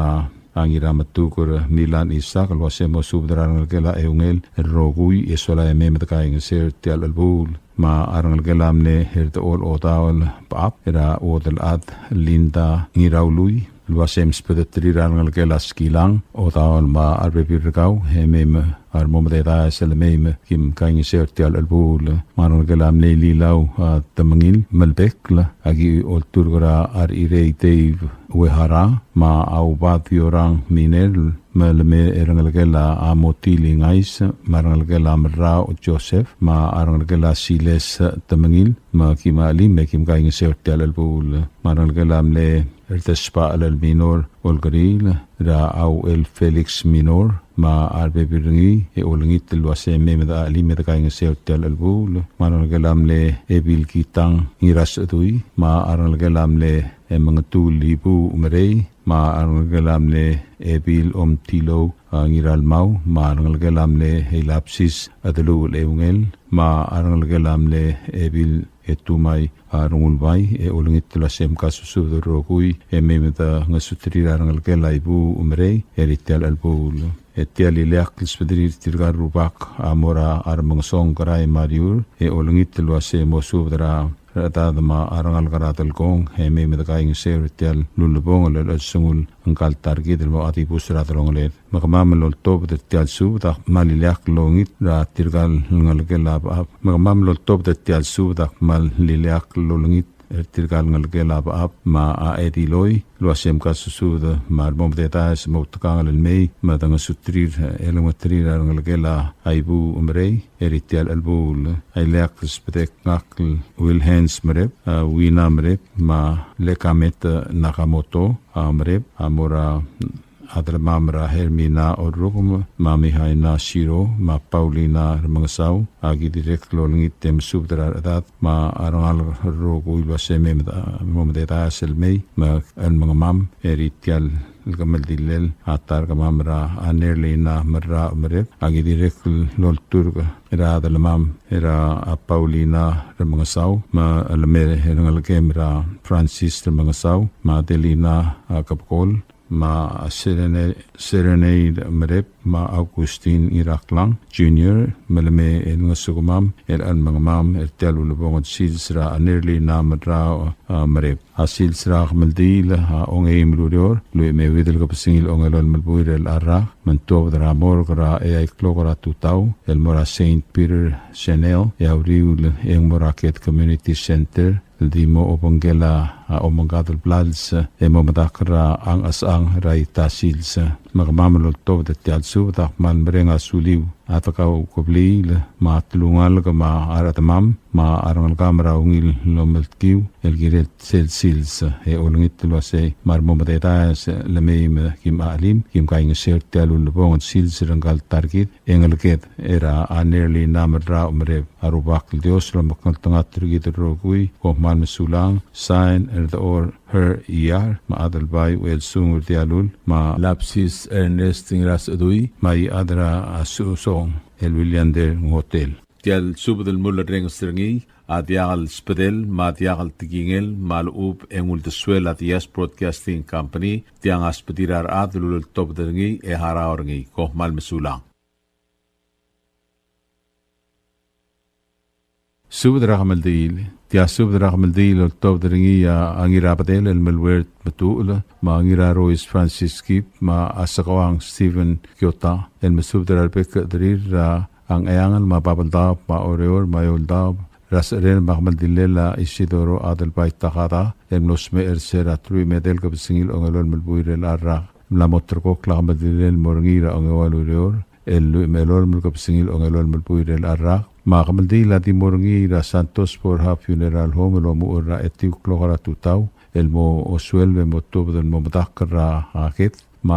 a Ngirametuker Milan Isak, el uase mo subed er a rengelekel a Eungel el rokui e sola e mei me dekaingeseu er tia el chelebuul. Me a rengelekel a mle Erdechor Odaol Bechab, er a Uodelchad Linda Ngiraului, el uase msbedeterir a rengelekel a Skilang Odaol me a rebebil er kau e mei me a remo mededaes el mei me kim kaingeseu er tia el chelebuul. Me a rengelekel a mle Lilau, a, Temengil Melbekl, a ki olturk er a Rechirei Dave Uehara, me a Ubad Yorang Miner, me le mei a rengelekel a Motil Ingais, me a rengelekel a Merrau Joseph, me a rengelekel a Siles Temengil, me kim chelim e kim kaingeseu er tia el chelebuul. Me a rengelekel a mle Erdesbachel el Minor Olkeriil, er a Auchel Felix Minor, me a rebebil er ngii, e olengit el uase mei me de chelim e dekaingeseu er tia el chelebuul. Me a rengelekel a mle Ebil Kitang Ngirasechedui, me a rengelekel a mle Mengetul Ibu Merei, me a rengelekel a mle Ebil Omtilou, a, Ngiralmau, me a rengelekel a mle Eilabsis Adeluchel Eungel, me a rengelekel a mle Ebil Etumai, a, Rengulbai, e olengit el uase mkasusubed el rokui e mei me dengesuterir a rengelekel a Ibu Merei er tia el chelebuul. E tia el ileakl el sbedelir tirka el rubak a mo er a Remengesong, Kerai me a Riur, e olengit el uase mo subed er a rechedad me a rengalek er a Delkong e mei me dekaingeseu er tia el ulebongel el chelsengul ngka el ta er kid el mo dibus er a delongeled. Me kemam el oltobed er tia el subed a kmal ileakl el olengit er tirka el ngelekel a Bechab. Me kemam el oltobed er tia el subed a kmal ileakl el olengit er tirka el ngelekel a Bechab me a Ediloi, el uase mkasusubed me a remo mededaes el mo outekangel el mei me dengesuterir el olengeterir a rengelekel a Ibu Merei er tia el chelebuul. A ileakl el sbedek ngak el Wilhens Merep, a, Wina Merep, me a Lekamet Nakamoto, a, Merep, a mo er a Adelemam er a Hermina Orrukem, me a Mihaina Siro, me a Paulina Remengesau, a ki dirrek el olengit e mesubed er a rechedad me a rengalek el rokui el uase mei me de, mo mededaes el mei me el mengemam er tia el kemeldillel a ta er kemam er a Nerlina Merrau Merep, a ki dirrek el olturk er a Adelemam er a Paulina Remengesau, me a le mei er a rengelekem er a Francis Remengesau, me a Adelina, a, Kebekol, me a Serene-, Serenade Merep, me a Augustine Ngiraklang Junior, me leme el ngesukemam, el chad me ngmam, er tia el ulebongel sils er a Nerli Namerau, a, Merep. A sils er a kemeldiil a ongeim el ureor, lluich me a euid el kebesengil a ongelolem el buil er a rak, me ng tuobed er a morgue er a eai el klok er a tutau, el mo er a Saint Peter Chanel, e a uriul e ng mo er a Ked Community Center, el di mo obengkel a, a omengkad el blals, e mo medakl er a ngchesechang er a ita sils. Me kemam el oltobed er tia el subed a kmal mereng a suliu a dekaukebliil, me a telungalek me a rechedemam, me a rengelekam er a ungil el omeltkiu el kirel sel sils, e olengit el uasei me a remo mededaes el mei me kim chelim, kim kaingeseu er tia el ulebongel sils er ngka el ta er kid, e ngeleked er a Nerli Namerau Merep. A Rubak el Dios a lomekngeltengat er kid el rokui, kom kmal mesulang. Sain, Erdechor Her Iar, me a Adelbai Uelsung Urdialul, me a Lapsis Ernest Ngirasechedui, me a Iechad er a Susong el Williander Ngotel. Tia el subed el mulerrenges er ngii a diak el sbedel me a diak el tekingel me a lechub e ng uldesuel a Diaz Broadcasting Company, tiang a sbedir a rechad el uleltobed er ngii e harau er ngii. Kom kmal mesulang. Subed er a kemeldiil. Tia subed er a kemeldiil el oltobed er ngii a Ngirabedel el Melwert Metuchel, me a Ngirarois Francis Kip, me a Sekoang Stephen Kiota, el mesubed er a rebek el chederir er a Ngcheangel, me a Babeldaob, me a Oreor, me a Eouldaob, er a secherel me a kemeldillel a Isidoro Adelbai Takada, el mlo smecher er se er a teruich me a edei el kebesengil a ongelolem el buil er a rak. Mla mo terrekokl a kemeldillel el mo er ngii er a ongeua el ureor, el lluich me a elolem el kebesengil a ongelolem el buil er a rak. Me a kemeldiil a di mo er ngii er a Santos Borja Funeral Home el omuchel er a etiu el klok er a tutau, el mo osueleb e mo tuobed el mo medakl er a, a, ked. Me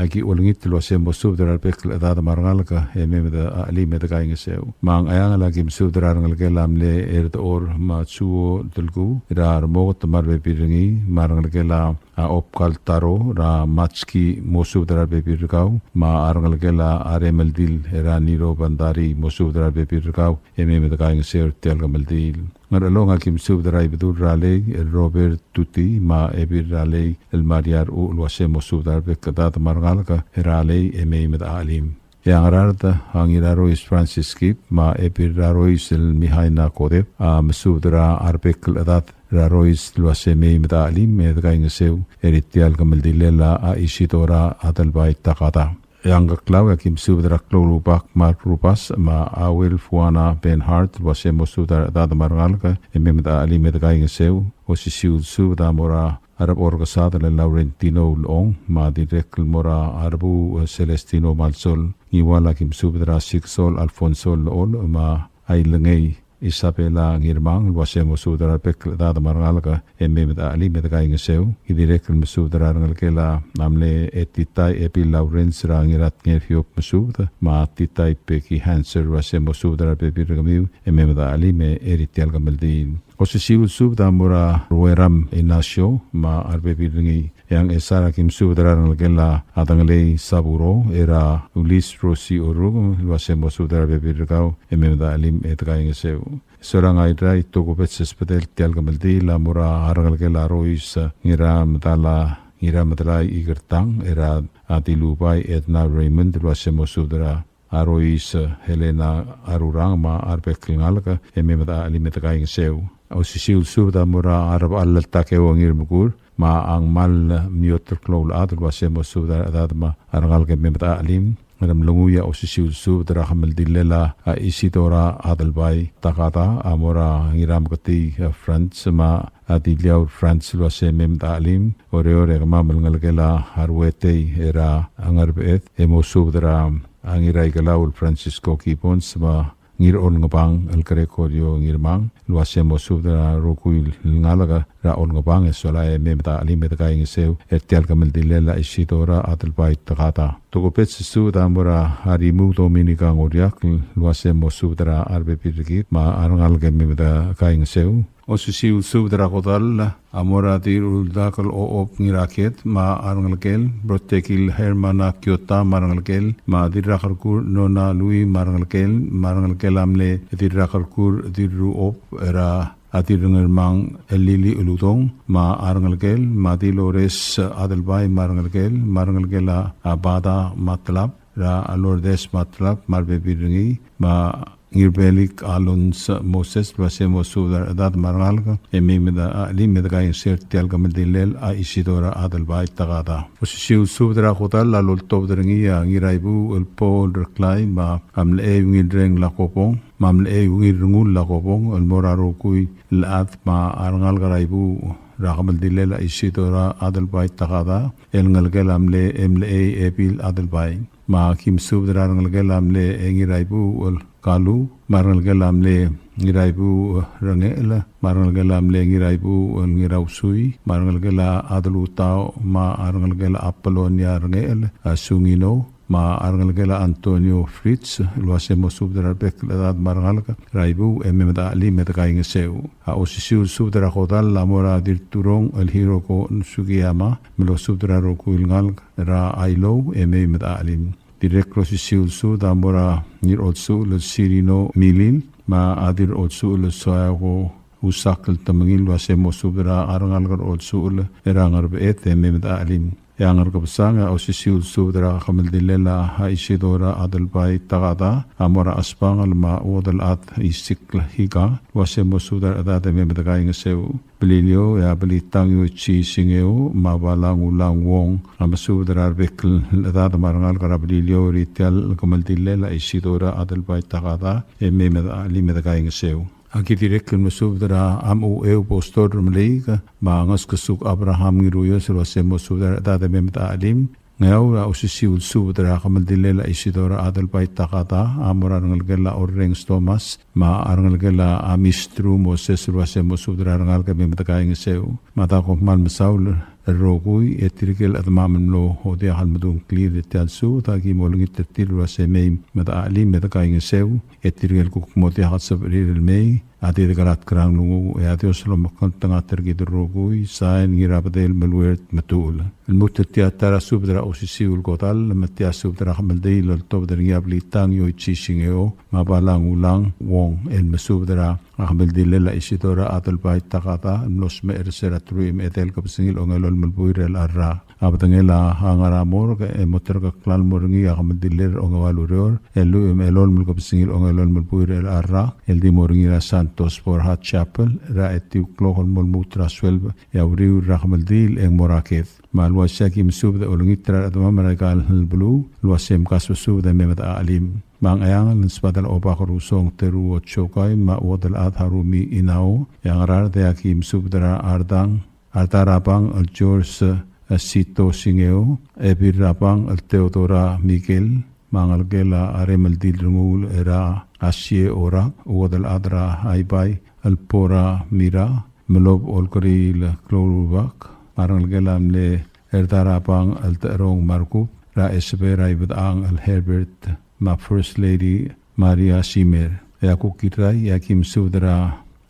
aki olengit el uasei mo subed er a rebek el chedad me a rengalek e mei me de chelim e de kaingeseu. Me a Ngcheangel a kim subed er a rengelekel a mle Erdechor Matsuo Delkuu, er a Remoket me a rebebil er ngii, me a rengelekel a a Obkal Taro, er a Matski, mo subed er a rebebil er kau, me a rengelekel a Remeldil, er a Niro Bandari, mo subed er a rebebil er kau, e mei me de kaingeseu er tia el kemeldiil. Ngerchelong a kim subed er a Ibedul er a Lei, el Robert Tuti, me a Ebil er a Lei, el Maria Rechuch, el uasei mo subed er a rebek el chedad me a rengalek er a Lei, e mei me de chelim. E a Ngaraard a Ngirarois Francis Kip, me a Ebil er a Rois el Mihaina Kodep, a mesubed er a rebek el chedad er a Rois el uasei mei me de chelim e de kaingeseu er tia el kemeldillel a Isidora Adelbai Takada. E a Ngkeklau e a kim subed er a Kloulubak Mark Rubas, me a Auel Fuana Benhart, el uasei mo subed er a rechedad me a rengalek e mei me de chelim e de kaingeseu. Osisiu el subed a mo er a a Rebechor Kesadel el Laurentino Ulechong, me a dirrek el mo er a Rebu, e, Celestino Malsol. Ngiwal a kim subed er a Siksol Alfonso Lechol, me a Ailengei Isabela Ngirmang, el uasei mo subed er a rebek el chedad me a rengalek e mei me de chelim e de kaingeseu. Ki dirrek el mesubed er a rengelekel a mle Etitai Ebil Lawrence er a Ngiratngerhiob, mesubed, me a Titai Becky Hanser, el uasei mo subed er a rebebil er kemiu e mei me de chelim er tia el kemeldiil. Osisiu el subed a mo er a Rueram Ignacio, me a rebebil er ngii. E a Ngchesar a kim subed er a rengelekel a Dengelei Saburo, er a Ulis Rosi Oruk, el uasei mo subed er a rebebil er kau, e mei me de chelim e de kaingeseu. Solang a Irrai, tokubets el sbedel tia el kemeldiil a mo er a rengelekel a Rois, e, Ngiramedala, Ngiramedelai Ikertang, er a Dilubai Edna Raymond, el uasei mo subed er a a Rois, e, Helena Arurang, me a rebek el ngalek e mei me de chelim e de kaingeseu. Osisiu el subed a mo er a Rebechall el Takeo Ngirmekur, me a Ngmal Mioter Kloulechad, el uasei mo subed er a rechedad me a rengalek e mei me de chelim. Ngeremlengui a osisiu el subed er a kemeldillel a Isidora Adelbai Takada, a mo er a Ngirameketii, e, Franz, me a Diliaur Franz, el uasei mei me de chelim. Oreor e kemam el ngelekel a Ruetei er a Ngerbeched, e mo subed er a a Ngiraikelau el Francisco Gibbons, me a Ngirolngebang el Gregorio Ngirmang, el uasei mo subed er a rokui el ngalek er a Olngebang, e sola e mei me de chelim e de kaingeseu er tia el kemeldillel a Isidora Adelbai Takada. Tokubets el subed a mo er a Arimu Dominica Ngoriakl, el uasei mo subed er a rebebil er kid me a rengalek e mei me de kaingeseu. Osisiu el subed er a kodall a mo er a Dirruldak el Ochob Ngiraked me a rengelekel, Brotekil Hermana Kiota me a rengelekel, me a Dirrakerkur Nona Lui me a rengelekel, me a rengelekel a mle Dirrakerkur Dirruob er a a Dirrengermang el Lili Uludong, me a rengelekel, me a Dilores Adelbai me a rengelekel, me a rengelekel a, a Bada Matlab, er a Lourdes Matlab, me a rebebil er ngii, me a Ngirbelik Alonso Moses, el uase mo subed er a rechedad me a rengalek, e mei me de, a, chelim me de kaingeseu er tia el kemeldilel a Isidora Adelbai Takada. Osisiu el subed er a kodall a loltobed er ngii a Ngiraibuuch el Paul Reklai, me a Mlechei Ungilreng Lakobong, me a Mlechei Ungilrengul Lakobong, el mo er a rokui el chad me a rengalek er a Ibuuch er a kemeldilel a Isidora Adelbai Takada, el ngelekel a mle, e Mlechei Ebil Adelbai. Me aki mesubed er a rengelekel a mle, e Ngiraibuuch el Kalu, me a rengelekel a mle Ngiraibuuch Rengechel, me a rengelekel a mle Ngiraibuuch el Ngirausui, me a rengelekel a Adelutau, me a rengelekel a Apolonia Rengechel, a Sungino, me a rengelekel a Antonio Fritz, el uase mo subed er a rebek el chedad me a rengalek er a Ibuuch, e mei me de chelim me de kaingeseu. A osisiu el subed er a kodall a mo er a Dirturong el Hiroko Sugiyama, me losubed er a rokui el ngalek er a Ailou, e mei me de chelim. Dirrek el osisiu el subed a mo er a Ngirolsuchel el Sirino Milil, me a Dirrolsuchel el Soago Usakl Temengil, el uase mo subed er a rengalek er a Olsuchel er a Ngerbeched, e mei me de chelim. E a Ngerkebesang, a osisiu el subed er a kemeldilel a Isidora Adelbai Takada a mo er a Chesbangel me a Uodelchad Isikl Hika, el uase mo subed er a rechedad e mei me de kaingeseu. Beliliou, e a Belitang Yoichi Singeo me a Balang Ulang Wong a mesubed er a rebek el chedad me a rengalek er a Beliliou er tia el kemeldilel a Isidora Adelbai Takada, e mei me de chelim me de kaingeseu. Aki dirrek el mesubed er a Amucheu Pastor Meleik, me a Ngeskesuk Abraham Ngiruios, el uase mo subed er a rechedad e mei me de chelim. Ngeaur, a osisiu el subed er a kemeldilel a Isidora Adelbai Takada a mo er a rengelekel a Orrenges Thomas, me a rengelekel a Mistru Moses, el uase mo subed er a rengalek e mei me de kaingeseu. Me a da kom kmal mesaul el rokui, e tirke el chedemam el mlo diak el medung a ngklir er tia el subed, aki mo olengit er tir el uase mei me de chelim me de kaingeseu, e tirke el kuk mo diak el sebechir el mei, a di dekelatk er a nglunguuch, e a Dios a lomekngeltengat er kid el rokui. Sain, Ngirabedel Meluert Metuchel. El lmuut er tia ta er a subed er a osisiu el kodall, me tia subed er a kemeldiil el oltobed er ngii a Belitang Yoichi Singeo me a Balang Ulang Wong, el mesubed er a kemeldilel a Isidora Adelbai Takada, el mlo smecher er se er a teruich me a edei el kebesengil a ongelolem el buil er chelecha el rak. A bedengel a ngar er a morgue, e mo terkokl el mo er ngii a kemeldilel er a ongeua el ureor, el lluich me a elolem el kebesengil a ongelolem el buil er chelecha el rak, el di mo er ngii er a Santos Borja Chapel er a etiu el klok el mo lmuut er a sueleb, e a uriul er a kemeldiil e ng mo er a ked. Me a le uaisei e aki mesubed e olengit er a rechedemam er aika el beluu el uase mkasbesubed e mei me de chelim. Me a Ngcheangel, ng subedel a Obak Rusong Teruo Chokai me a Uodelchad Harumi Inao. E a Ngaraard, e aki mesubed er a Ardang Arda Rabang el George, eh, Sito Singeo, Ebil Rabang el Theodora Miguel, me a ngelekel a Remeldil Renguul er a Asie Orak, Uodelchad er a Aibai el Bora Mira, Melob Olkeriil Kloulubak, me a rengelekel a mle Erda Rabang el Techerong Markub, er a Esebe er a Ibedang el Herbert, me a First Lady Maria Simer. E a kuk Irrai, e aki mesubed er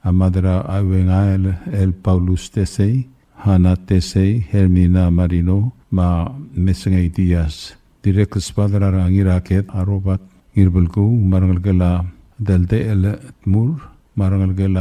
a Mad er a Uengael el Paulus Tesei, Hana Tesei, Hermina Marino, me a Mesengei Diaz. Dirrek el subed er a Ngiraked, a Robert Ngirbelkuu, me a rengelekel a Deldechel Tmur, me a rengelekel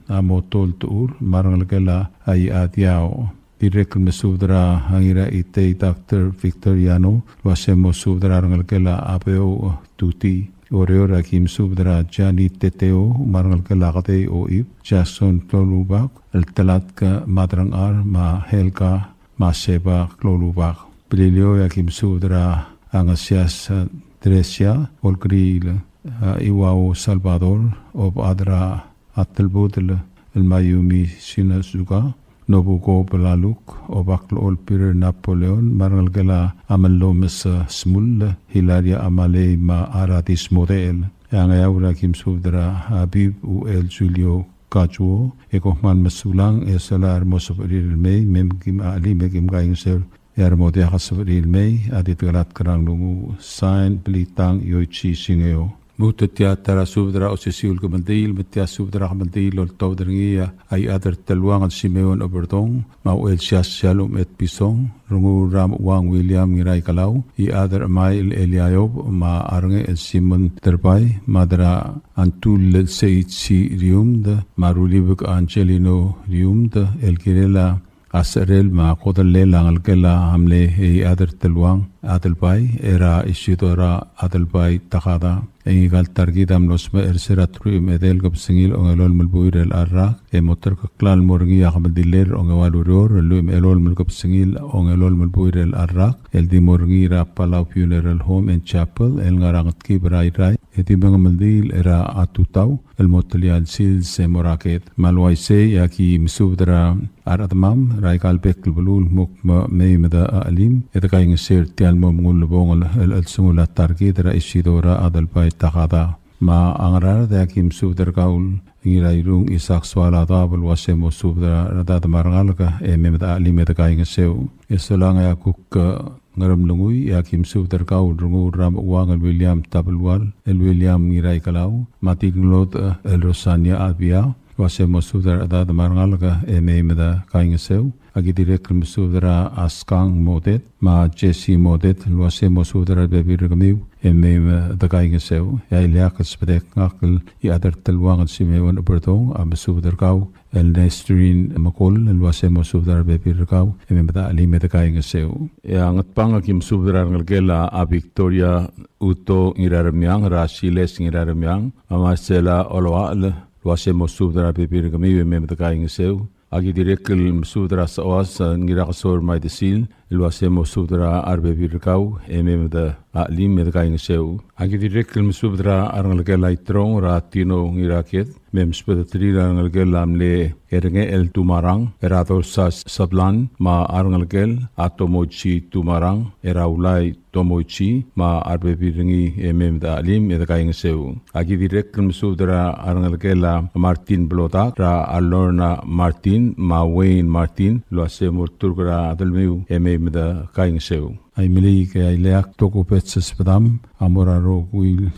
a Motol Tuur, me a rengelekel a Iadiao. Dirrek el mesubed er a Ngiraitei Doctor Victor Yano, el uase mo subed er a rengelekel a Abeo Tuti. Oreor, aki mesubed er a Jani Teteo, me a rengelekel a Kedei Oib, Jackson Kloulubak, el Telatk Madrangchar, me a Helga me a Seba Kloulubak. Beliliou, e aki mesubed er a Ngesias, eh, Tresia Olkeriil, eh, Iwao Salvador, Obechad er a Atelbudel el Mayumi Shinozuka, Nobuko Belaluk, Obaklechol Peter Napoleon, me a rengelekel a Amellomes, eh, Smull, Hilaria Amalei, me a Aradis Model. E a Ngeaur, e aki mesubed er a Bib Uel Julio Kajuo, e kom kmal mesulang, e solae a remo sebechir el mei, me kim chelim e kim kaingeseu, e a remo diak a sebechir el mei, a di dekelatk er a nglunguuch. Sain, Belitang Yoichi Singeo. Lmuut e tia ta er a subed er a osisiu el kemeldiil, me tia subed er a kemeldiil el oltobed er ngii a Iechad er Teluang el Simeon Oberdong, me a Uchelsias Shalom Etpison, Rengul er a Mechuang William Ngiraikelau, Iechad er Chemai el Eliayob, me a Rengechel Simon Terbai, Mad er a Antullel Seichi Riumd, me a Rulibek Angelino Riumd, el kirel a a secherel me a kodellel a ngelekel a mle Iechad er Teluang Adelbai, er a Isidora Adelbai Takada. E ngika el ta er kid a mlo smecher er se er a teruich me a edei el kebesengil a ongelolem el buil er chelecha el rak, e mo terkeklang el mo er ngii a kemeldiil er a ongeua el ureor, el lluich me a elolem el kebesengil a ongelolem el buil er chelecha el rak, el di mo er ngii er a Palau Funeral Home and Chapel, el ngar er a Ngetkib er a Irrai, e di mengemeldiil er a tutau, el mo telia el sils e mo er a ked. Me a le uaisei e aki mesubed er a rechedemam er aika el bek el beluu el kmo mei me de chelim e de kaingeseu er tia el mo mengull el bong el, el, el sengul a ta er kid er a Isidora Adelbai Takada. Me a Ngaraard e aki mesubed er kau el Ngirairung Isaac Soaladaob el uase mo subed er a rechedad me a rengalek e mei me de chelim e de kaingeseu. E solang e a kuk, e, Ngeremlengui, e aki mesubed er kau el Rengul er a Mechuang el William Tabelual, el William Ngiraikelau, me a Tinglod, e, el Rosania Abia, el uase mo subed er a rechedad me a rengalek e mei me de kaingeseu. Aki dirrek el mesubed er a Askang Modet, me a Jesse Modet, el uase mo subed er a rebebil er kemiu e mei me de kaingeseu. E a ileakl el subedek ngak el Iechad er Teluang el Simeon Oberdong a mesubed er kau el Nestrin Mekol, el uase mo subed er a rebebil er kau e mei me de chelim e de kaingeseu. E a Ngatpang aki mesubed er a rengelekel a Victoria Uto Ngiraremiang, er a Siles Ngiraremiang, a Marcela Oloachel, el uase mo subed er a rebebil er kemiu e mei me de kaingeseu. Aki dirrek el mesubed er a Sechoas, e, Ngirakesor Maidesil, el uase mo subed er a rebebil er kau e mei me de chelim e de kaingeseu. Aki dirrek el mesubed er a rengelekel a Itrong er a Tino Ngiraked, me msubedeterir a rengelekel a mle Erengechel Tumarang, er a Dolsa Sablan, me a rengelekel a Tomoichi Tumarang, er a Ulai Tomoichi, me a rebebil er ngii e mei me de chelim e de kaingeseu. Aki dirrek el mesubed er a rengelekel a Martin Blodak, er a Lorna Martin, me a Wayne Martin, el uase mo olturk er a delmiu e mei me de kaingeseu. Aimeliik e a ileakl, tokubets el subedam a mo er a rokui el,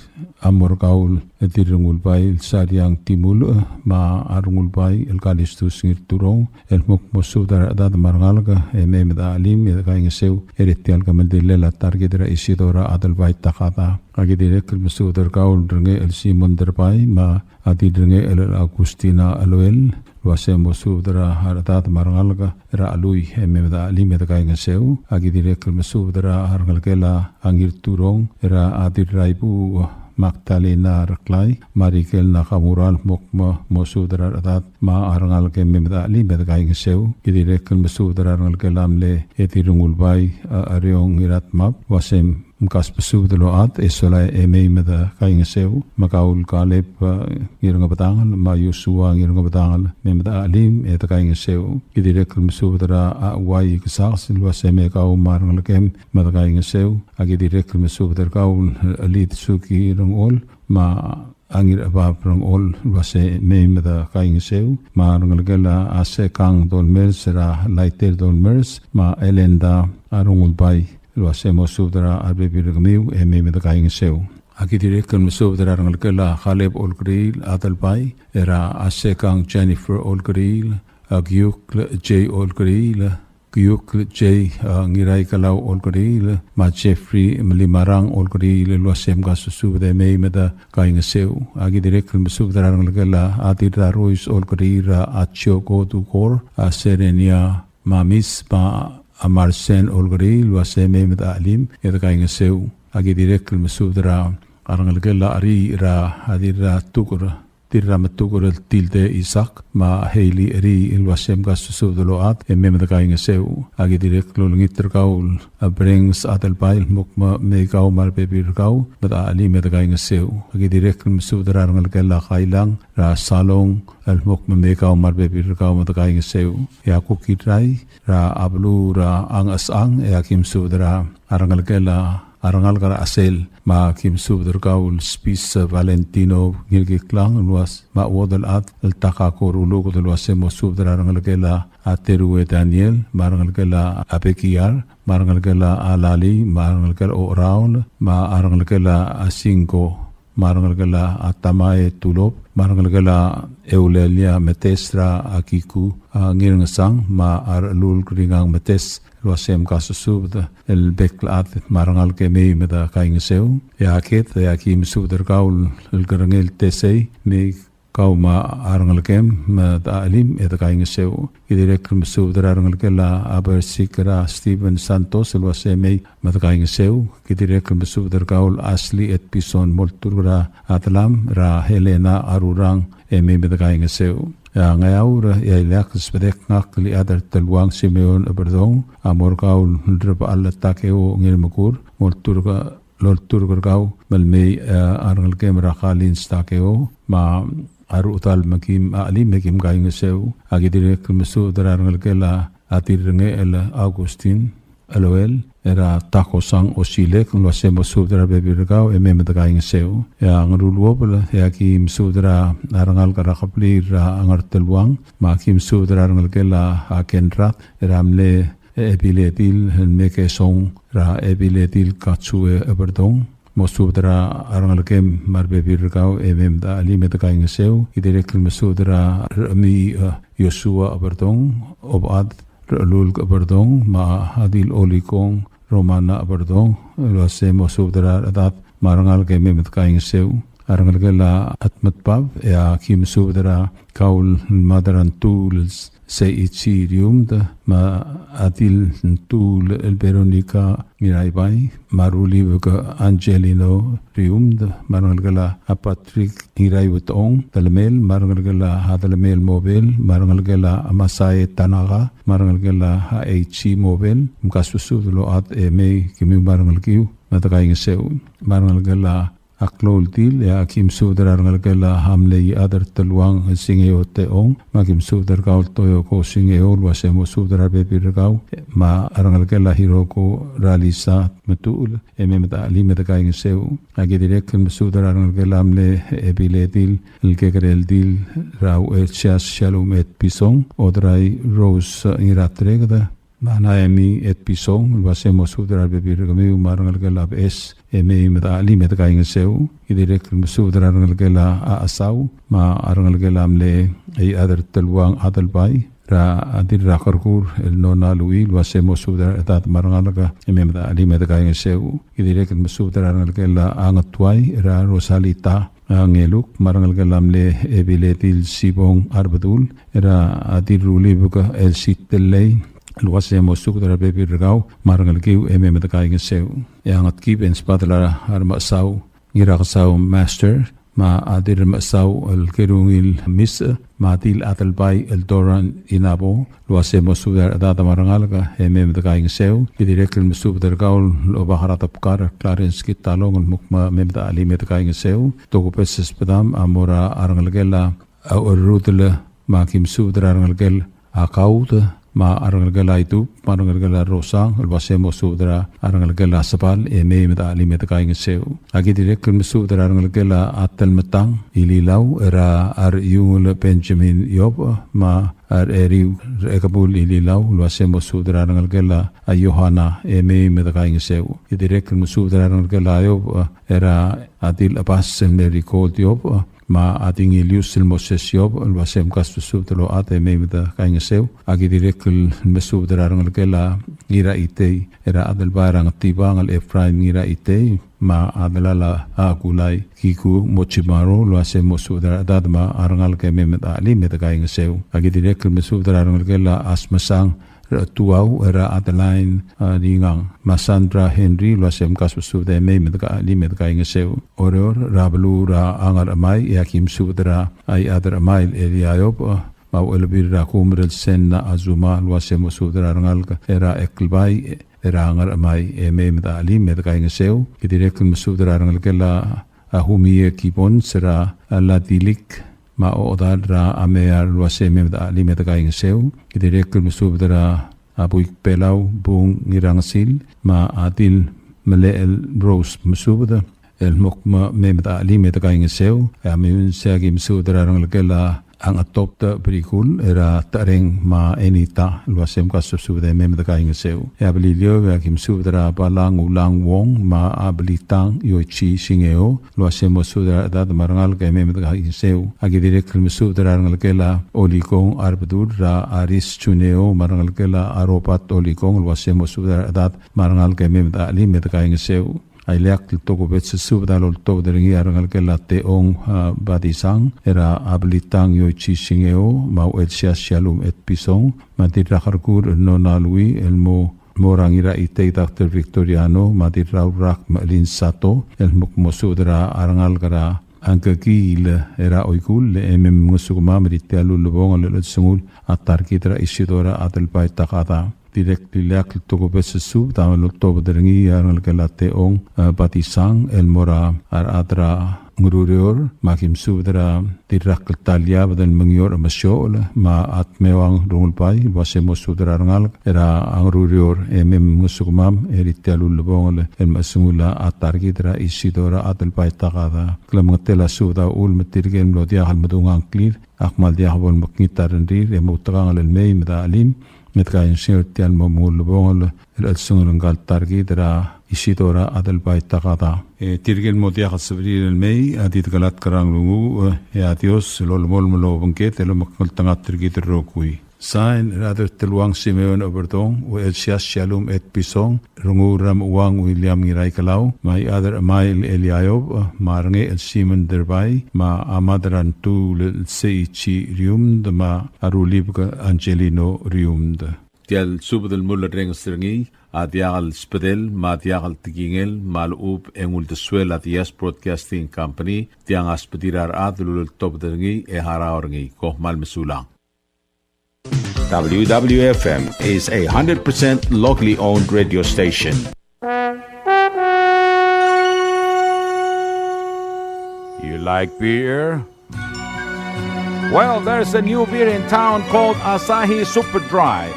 a mo er kau el Dirrengulbai el Sariang Timulech, me a Rengulbai el Kalistus Ngirturong, el kmo mo subed er a rechedad me a rengalek e mei me de chelim e de kaingeseu er tia el kemeldilel a ta er kid er a Isidora Adelbai Takada. Aki dirrek el mesubed er kau el Rengechel Simon Derbai, me a Dirrengechel el Agustina Eloel, el uase mo subed er a rechedad me a rengalek er a Chelui e mei me de chelim e de kaingeseu. Aki dirrek el mesubed er a rengelekel a Ngirturong, er a Dirraibuuch Magdalena Reklai, me a Rikel Nakamura, el kmo mo subed er a rechedad me a rengalek e mei me de chelim e de kaingeseu. Ki dirrek el mesubed er a rengelekel a mle Dirrengulbai, e, Ariong Ngiratmab, el uase mkasbesubed el ochad e sola e mei me de kaingeseu. Me kau el Kaleb, e, Ngirngebedangel, me a Yosua Ngirngebedangel, mei me de chelim e de kaingeseu. Ki dirrek el mesubed er a Uai Kesakes, el uase mei kau me a rengelekem me de kaingeseu. Aki dirrek el mesubed er kau el Elid Suki Rengol, me a Ngirchebab Rengol, el uase mei me de kaingeseu, me a rengelekel a Asekang Dolmers, er a Laiter Dolmers, me a Elenda Rengulbai, el uase mo subed er a rebebil er kemiu e mei me de kaingeseu. Aki dirrek el mesubed er a rengelekel a Kaleb Olkeriil Adelbai, er a Asekang Jennifer Olkeriil, a Kiukl J Olkeriil, Kiukl J, a, Ngiraikelau Olkeriil, me a Jeffrey Melimarang Olkeriil, el uase mkasusubed e mei me de kaingeseu. Aki dirrek el mesubed er a rengelekel a Dirrarois Olkeriil, er a Chioko Dukor, a Serenia Mamis, me a Marsen Olkeriil, el uase mei me de chelim e de kaingeseu. Aki dirrek el mesubed er a rengelekel a Cheriil, er a Dirratuker, Dirrametuker el Tilde Isaac, me a Hailey Cheriil, el uase mkasusubed el ochad e mei me de kaingeseu. Aki dirrek el olengit er kau el Brengs Adelbai, el kmo mei kau me a rebebil er kau me de chelim e de kaingeseu. Aki dirrek el mesubed er a rengelekel a Kailang, er a Salong, el kmo mei kau me a rebebil er kau me de kaingeseu. E a kuk Irrai, er a beluu er a Ngchesechang, e aki mesubed er a rengelekel a a rengalek er a Chesel, me aki mesubed er kau el Spis Valentino Ngirkiklang el uase, me a Uodelchad el Takako Ruluked el uase mo subed er a rengelekel a Terue Daniel, me a rengelekel a Bekiar, me a rengelekel a Lali, me a rengelekel a Oraol, me a rengelekel a Singko. me a rengelekel a Tamae Tulop, me a rengelekel a Eulalia Metes er a Kiku, a, Ngirngesang, me a Rechululk Ringang Metes, el uase mkasusubed el bek el chad me a rengalek e mei me dekaingeseu. E a Ked, e aki mesubed er kau el Kerengel Tesei, mei kau me a rengelekem me dechelim e dekaingeseu. Ki dirrek el mesubed er a rengelekel a Bersik er a Steven Santos el uase mei me dekaingeseu. Ki dirrek el mesubed er kau el Ashley Etpison, molturk er a Adelam er a Helena Arurang e mei me dekaingeseu. E a Ngeaur, e a ileakl el sbedek ngak el Iechad er Teluang Simeon Eberdong, a mo er kau el Rebechall Takeo Ngirmekur, molturk el olturk er kau me le mei, e, a rengelekem er a Kalins Takeo, me a Ruchedal me kim, a, chelim e kim kaingeseu. Aki dirrek el mesubed er a rengelekel a Tirrengechel Augustin Eloel, er a Takosang Osilek, el uase mosubed er a rebebil er kau e mei me dekaingeseu. E a Ngeruluobel, e aki mesubed er a rengalek er a kebliil er a Ngerteluang, me aki mesubed er a rengelekel a Kenrad, er a mle e, Ebiledil el Mekesong er a Ebiledil Katsue Eberdong, mosubed er a rengelekem me a rebebil er kau e mei me dechelim e dekaingeseu. Ki dirrek el mesubed er a Rechemii, e, Yosua Eberdong, Obechad Rechelulk Eberdong, me a Adil Olikong Romana Eberdong, el uase mosubed er a rechedad me a rengalek e mei me dekaingeseu. A rengelekel a Atmetbab, e aki mesubed er kau el Mad er a Ntuul el Seichi Riumd, me a Adil Ntuul el Veronica Ngiraibai, me a Rulibek Angelino Riumd, me a rengelekel a Patrick Ngiraiwetong Telemel, me a rengelekel a Telemel Mobel, me a rengelekel a Masae Tanaka, me a rengelekel a Eichi Mobel, mkasusubed el ochad e mei kemiu me a rengelekiu me dekaingeseu. Me a rengelekel a a klou el dil, e aki mesubed er a rengelekel a mle Iechad er Teluang el Singeo Teong, me aki mesubed er kau el Toyoko Singeo, el uase mosubed er a rebebil er kau, me a rengelekel a Hiroko er a Lisa Metuchel, e mei me dechelim e dekaingeseu. Aki dirrek el mesubed er a rengelekel a mle Ebiledil el Kekerel Dil er a Uchelsias Shalom Etpison, Odrai Rose Ngiratreked, me a Naemi Etpison, el uase mosubed er a rebebil er kemiu me a rengelekel a Beches, e mei me dechelim e dekaingeseu. Ki dirrek el mesubed er a rengelekel a Chesau, me a rengelekel a mle Iechad er Teluang Adelbai, er a Dirrakerkur el Nona Lui, el uase mosubed er a rechedad me a rengalek e mei me dechelim e dekaingeseu. Ki dirrek el mesubed er a rengelekel a Ngetuai, er a Rosalita, a, Ngeluk, me a rengelekel a mle Ebiledil Sibong Arbedul, er a Dirrulibek el Sitelei, el uase mosubed er a rebebil er kau me a rengelekiu e mei me dekaingeseu. E a Ngetkib e ng sbadel a Remechesau Ngirakesau Master, me a Dirremechesau el Kerungil Mis, me a Dil Adelbai el Doran Inabo, el uase mosubed er a rechedad me a rengalek e mei me dekaingeseu. Ki dirrek el mesubed er kau el Obak er a Debkar Clarence Kitalong el mo kmo mei me dechelim e dekaingeseu. Tokubets el sbedam a mo er a rengelekel a Orrudel, me aki mesubed er a rengelekel a Kaud, me a rengelekel a Itub, me a rengelekel a Rosang, el uase mosubed er a rengelekel a Sebal e mei me dechelim e dekaingeseu. Aki dirrek el mesubed er a rengelekel a Telmetang Ililau, er a Rechiungel Benjamin Iob, me a Recheriu Rekebul Ililau, el uase mosubed er a rengelekel a Yohana e mei me dekaingeseu. Ki dirrek el mesubed er a rengelekel a Iob, er a Adil Abas el Merikolt Iob, me a Dingilius el Moses Iob, el uase mkasusubed el ochad e mei me dekaingeseu. Aki dirrek el mesubed er a rengelekel a Ngiraitei, er a Adelbai er a Ngetibang el Ephraim Ngiraitei, me a delal a Kulai Kiku Mochimaro, el uase mosubed er a rechedad me a rengalek e mei me dechelim e dekaingeseu. Aki dirrek el mesubed er a rengelekel a Asmesang Rechetuau, er a Adeline, a, Ringang, me a Sandra Henry, el uase mkasusubed e mei me dechelim e dekaingeseu. Oreor, er a beluu er a Ngerchemai, e aki mesubed er a Iechad er Chemai el Elia Iob, me a Uchelbil er a Kumer el Senna Azuma, el uase mosubed er a rengalek er a Eklbai, er a Ngerchemai, e mei me dechelim e dekaingeseu. Ki dirrek el mesubed er a rengelekel a Humie Kibons, er a Ladilik, me a Ochedal er a Amear, el uase mei me dechelim e dekaingeseu. Ki dirrek el mesubed er a Buik Belau Bung Ngirangesil, me a Dil Melechel Rose, mesubed el mo kmo mei me dechelim e dekaingeseu. E a Meyuns e aki mesubed er a rengelekel a a Ngetobed Brikul, er a Techereng me a Enita, el uase mkasubed e mei me dekaingeseu. E a Beliliou, e aki mesubed er a Balang Ulang Wong, me a Belitang Yoichi Singeo, el uase mosubed er a rechedad me a rengalek e mei me dekaingeseu. Aki dirrek el mesubed er a rengelekel a Olikong Arbedul, er a Aris Juneo, me a rengelekel a Robert Olikong, el uase mosubed er a rechedad me a rengalek e mei me dechelim e dekaingeseu. A ileakl el tokubets el subed a loltobed er ngii a rengelekel a Teong, a, Badisang, er a Belitang Yoichi Singeo, me a Uchelsias Shalom Etpison, me a Dirrakerkur el Nona Lui, el mo, mo er a Ngiraitei Doctor Victoriano, me a Dirraurak Melin Sato, el mo kmo subed er a rengalek er a Ngkekiil er a Oikull, e mei mngesukemam er tia el ulebongel el chelsengul a ta er kid er a Isidora Adelbai Takada. Dirrek el ileakl el tokubets el subed a loltobed er ngii a rengelekel a Teong, e, Badisang, el mo er a rechad er a Ngerurior, me aki mesubed er a Dirrakl Talia Bedel Mengior Mesiochel, me a Tmeuang Rungulbai, el uase mosubed er a rengalek er a Ngerurior, e mei mngesukemam er tia el ulebongel el chelsengul a ta er kid er a Isidora Adelbai Takada. Klemengetel a subed a uchul me tirke el mlo diak el medung a ngklir, a kmal diak bo lemekngit a rengrir, e moutekangel el mei me dechelim, me dekaingeseu er tia el mo ulebongel el chelsengul ngka el ta er kid er a Isidora Adelbai Takada. E tirke el mo diak el sebechir el mei, a di dekelatk er a nglunguuch, e a Dios el olemolem el obengked el omekngeltengat er kid el rokui. Sain, er a chad er a Teluang Simeon Oberdong, Uchelsias Shalom Etpison, Renguul er a Mechuang William Ngiraikelau, me a chad er a Chemail Eliayob, me a Rengechel Simon Derbai, me a Mad er a Ntuul el Seichi Riumd, me a Rulibek Angelino Riumd. Tia el subed el mulerrenges er ngii a diak el sbedel me a diak el tekingel me a lechub e ng uldesuel a Diaz Broadcasting Company, tiang a sbedir a rechad el uleltobed er ngii e harau er ngii. Kom kmal mesulang. W W F M is a hundred percent locally owned radio station. You like beer? Well, there's a new beer in town called Asahi Super Dry.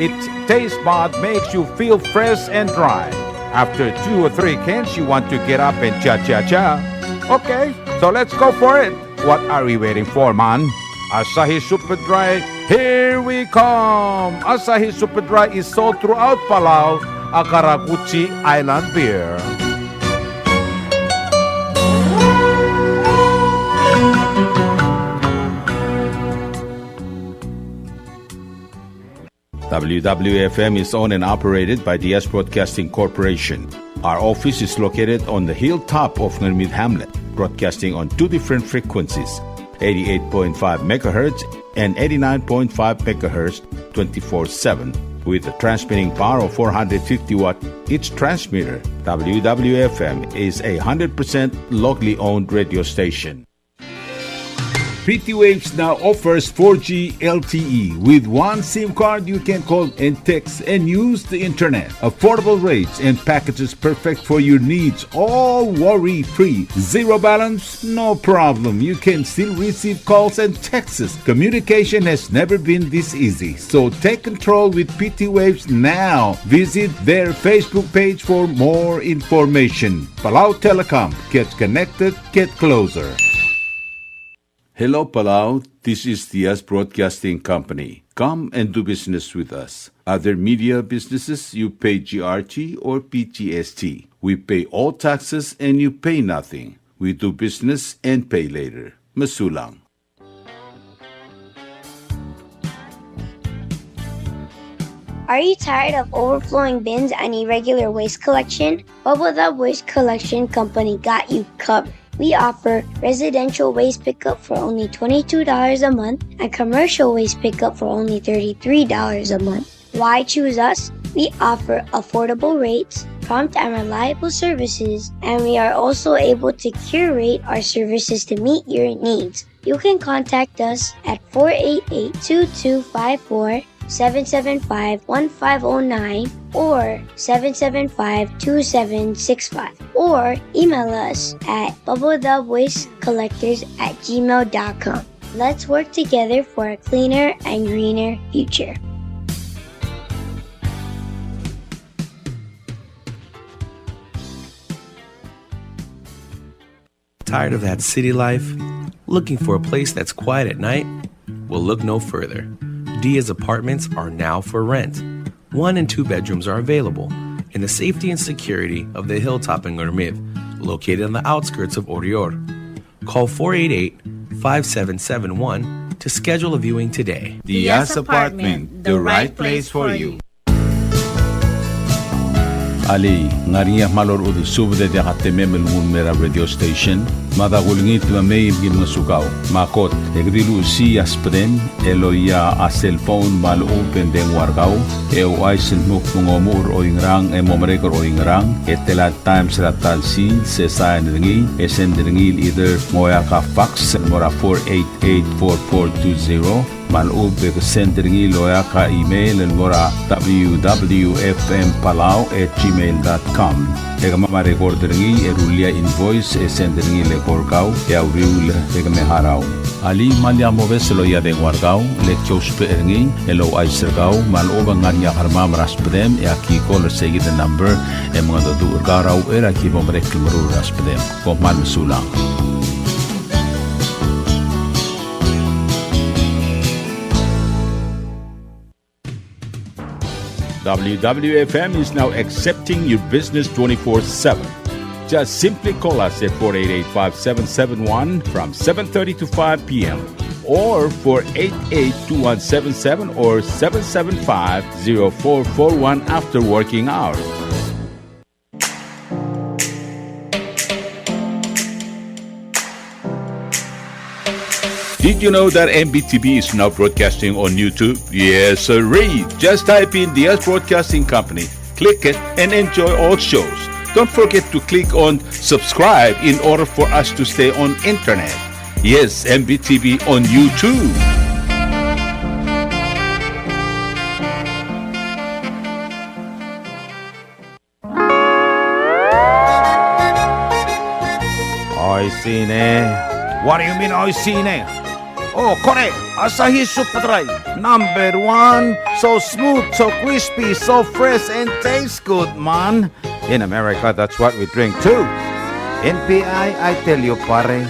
Its taste bud makes you feel fresh and dry. After two or three cans, you want to get up and cha-cha-cha. Okay, so let's go for it. What are we waiting for, man? Asahi Super Dry, here we come! Asahi Super Dry is sold throughout Palau, a karakuchi island beer. W W F M is owned and operated by Diaz Broadcasting Corporation. Our office is located on the hilltop of Ngermid Hamlet, broadcasting on two different frequencies, eighty-eight point five megahertz and eighty-nine point five megahertz, twenty-four seven, with a transmitting power of four hundred fifty watt each transmitter. W W F M is a hundred percent locally owned radio station. P T Waves now offers four G L T E. With one SIM card, you can call and text and use the internet. Affordable rates and packages perfect for your needs, all worry-free. Zero balance? No problem. You can still receive calls and texts. Communication has never been this easy. So take control with P T Waves now. Visit their Facebook page for more information. Palau Telecom. Get connected. Get closer. Hello, Palau. This is Diaz Broadcasting Company. Come and do business with us. Other media businesses, you pay G R T or P G S T. We pay all taxes and you pay nothing. We do business and pay later. Mesulang. Are you tired of overflowing bins and irregular waste collection? Bubble Dub Waste Collection Company got you covered. We offer residential waste pickup for only twenty-two dollars a month and commercial waste pickup for only thirty-three dollars a month. Why choose us? We offer affordable rates, prompt and reliable services, and we are also able to curate our services to meet your needs. You can contact us at four eight eight, two two five four, seven seven five, one five oh nine or seven seven five, two seven six five, or email us at bubble dub waste collectors at gmail dot com. Let's work together for a cleaner and greener future. Tired of that city life? Looking for a place that's quiet at night? Well, look no further. Diaz Apartments are now for rent. One and two bedrooms are available in the safety and security of the hilltop in Ngermid, located on the outskirts of Oreor. Call four eight eight, five seven seven one to schedule a viewing today. Diaz Apartment, the right place for you. Alii, ng ngar er ngii a kmal orechudel subed e diak a temem el nguu el mei er a radio station? Mada kulengit me mei me ki ngosukau. Me a kot, e ke di luchesii a subedem el loia a cellphone me a lechub e ng dengua er kau, e ouchais el dmu kmo ng omuchel er oingerang e mo merek er oingerang, e tela el times er a ta el sils, e sain er ngii, e send er ngii el either ng oeak a fax el mo er a four eight eight four four two zero, me a lechub e ke send er ngii el oeak a email el mo er a W W F M Palau at gmail dot com. E kemam a record er ngii e rullii a invoice e send er ngii el eko er kau e a uriul e ke me harau. Alii, me lak mobes el loia a dengua er kau, le ki ousbech er ngii el ouchais er kau me a lechub e ng ngar er ngii a kermam er a subedem e aki call er seikid el number e mengedecheduch er kau er a uchei er a ki bo merek el meruul er a subedem. Kom kmal mesulang. W W F M is now accepting your business twenty-four seven. Just simply call us at four eight eight, five seven seven one from seven thirty to five P M, or four eight eight, two one seven seven or seven seven five, zero four four one after working hours. Did you know that M B T V is now broadcasting on YouTube? Yes, sirree. Just type in Diaz Broadcasting Company, click it, and enjoy all shows. Don't forget to click on subscribe in order for us to stay on internet. Yes, M B T V on YouTube. Oishii ne. What do you mean, oishii ne? Oh, kore, Asahi Super Dry, number one. So smooth, so crispy, so fresh, and tastes good, man. In America, that's what we drink too. In P I, I tell you, pare,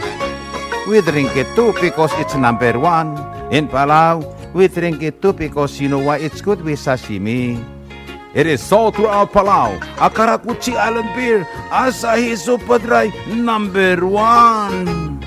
we drink it too because it's number one. In Palau, we drink it too because you know why? It's good with sashimi. It is sold throughout Palau. A karakuchi island beer, Asahi Super Dry, number one.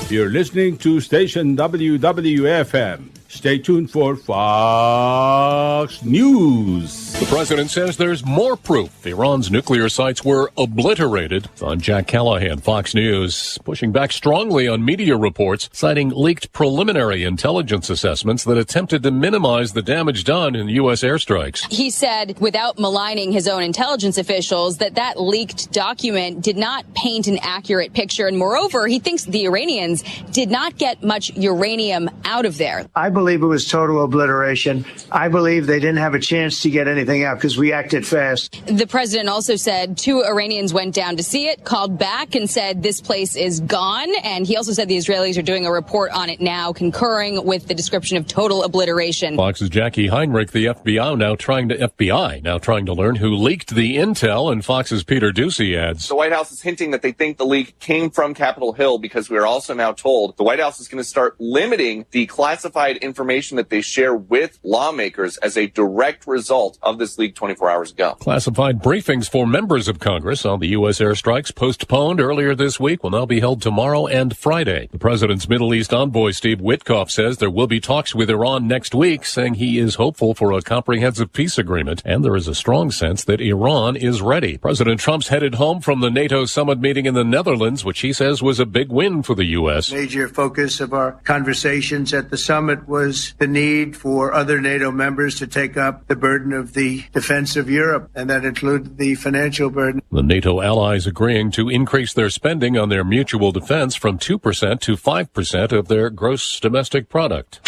You're listening to station W W F M. Stay tuned for Fox News. The president says there's more proof Iran's nuclear sites were obliterated. I'm Jack Callahan, Fox News, pushing back strongly on media reports citing leaked preliminary intelligence assessments that attempted to minimize the damage done in U S airstrikes. He said, without maligning his own intelligence officials, that that leaked document did not paint an accurate picture. And moreover, he thinks the Iranians did not get much uranium out of there. I believe it was total obliteration. I believe they didn't have a chance to get anything out because we acted fast. The president also said two Iranians went down to see it, called back and said this place is gone. And he also said the Israelis are doing a report on it now, concurring with the description of total obliteration. Fox's Jackie Heinrich, the F B I now trying to, F B I now trying to learn who leaked the intel, and Fox's Peter Doocy adds. The White House is hinting that they think the leak came from Capitol Hill because we are also now told the White House is going to start limiting the classified information that they share with lawmakers as a direct result of this leak twenty-four hours ago. Classified briefings for members of Congress on the U S airstrikes postponed earlier this week will now be held tomorrow and Friday. The president's Middle East envoy, Steve Witkoff, says there will be talks with Iran next week, saying he is hopeful for a comprehensive peace agreement, and there is a strong sense that Iran is ready. President Trump's headed home from the NATO summit meeting in the Netherlands, which he says was a big win for the U S. Major focus of our conversations at the summit was the need for other NATO members to take up the burden of the defense of Europe, and that included the financial burden. The NATO allies agreeing to increase their spending on their mutual defense from two percent to five percent of their gross domestic product.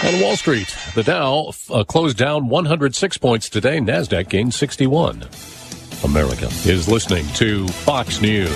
On Wall Street, the Dow, uh, closed down one hundred six points today. Nasdaq gained sixty-one. America is listening to Fox News.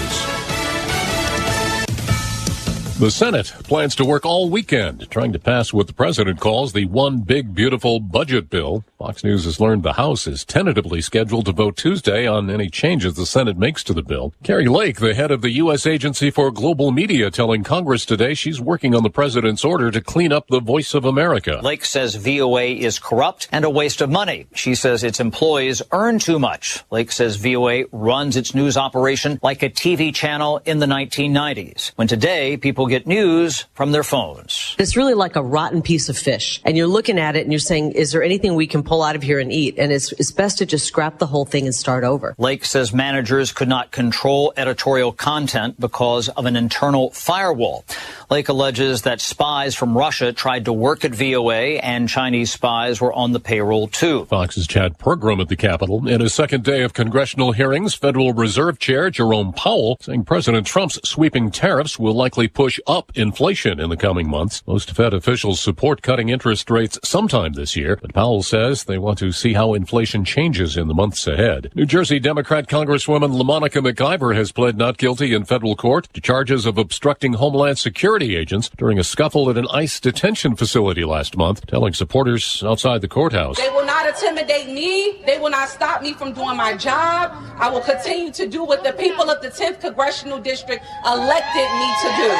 The Senate plans to work all weekend trying to pass what the president calls the one big beautiful budget bill. Fox News has learned the House is tentatively scheduled to vote Tuesday on any changes the Senate makes to the bill. Kari Lake, the head of the U S Agency for Global Media, telling Congress today she's working on the president's order to clean up the Voice of America. Lake says V O A is corrupt and a waste of money. She says its employees earn too much. Lake says V O A runs its news operation like a T V channel in the nineteen nineties, when today people get news from their phones. It's really like a rotten piece of fish. And you're looking at it and you're saying, "Is there anything we can pull out of here and eat?" And it's, it's best to just scrap the whole thing and start over. Lake says managers could not control editorial content because of an internal firewall. Lake alleges that spies from Russia tried to work at V O A and Chinese spies were on the payroll too. Fox's Chad Pergram at the Capitol. In his second day of congressional hearings, Federal Reserve Chair Jerome Powell saying President Trump's sweeping tariffs will likely push up inflation in the coming months. Most Fed officials support cutting interest rates sometime this year, but Powell says they want to see how inflation changes in the months ahead. New Jersey Democrat Congresswoman LaMonica McIver has pled not guilty in federal court to charges of obstructing Homeland Security agents during a scuffle at an ICE detention facility last month, telling supporters outside the courthouse. They will not intimidate me. They will not stop me from doing my job. I will continue to do what the people of the tenth Congressional District elected me to do.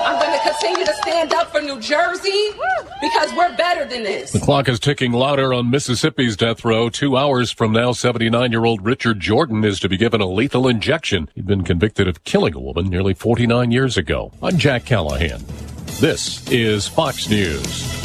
I'm going to continue to stand up for New Jersey because we're better than this. The clock is ticking louder on Mississippi's death row. Two hours from now, seventy-nine-year-old Richard Jordan is to be given a lethal injection. He'd been convicted of killing a woman nearly forty-nine years ago. I'm Jack Callahan. This is Fox News.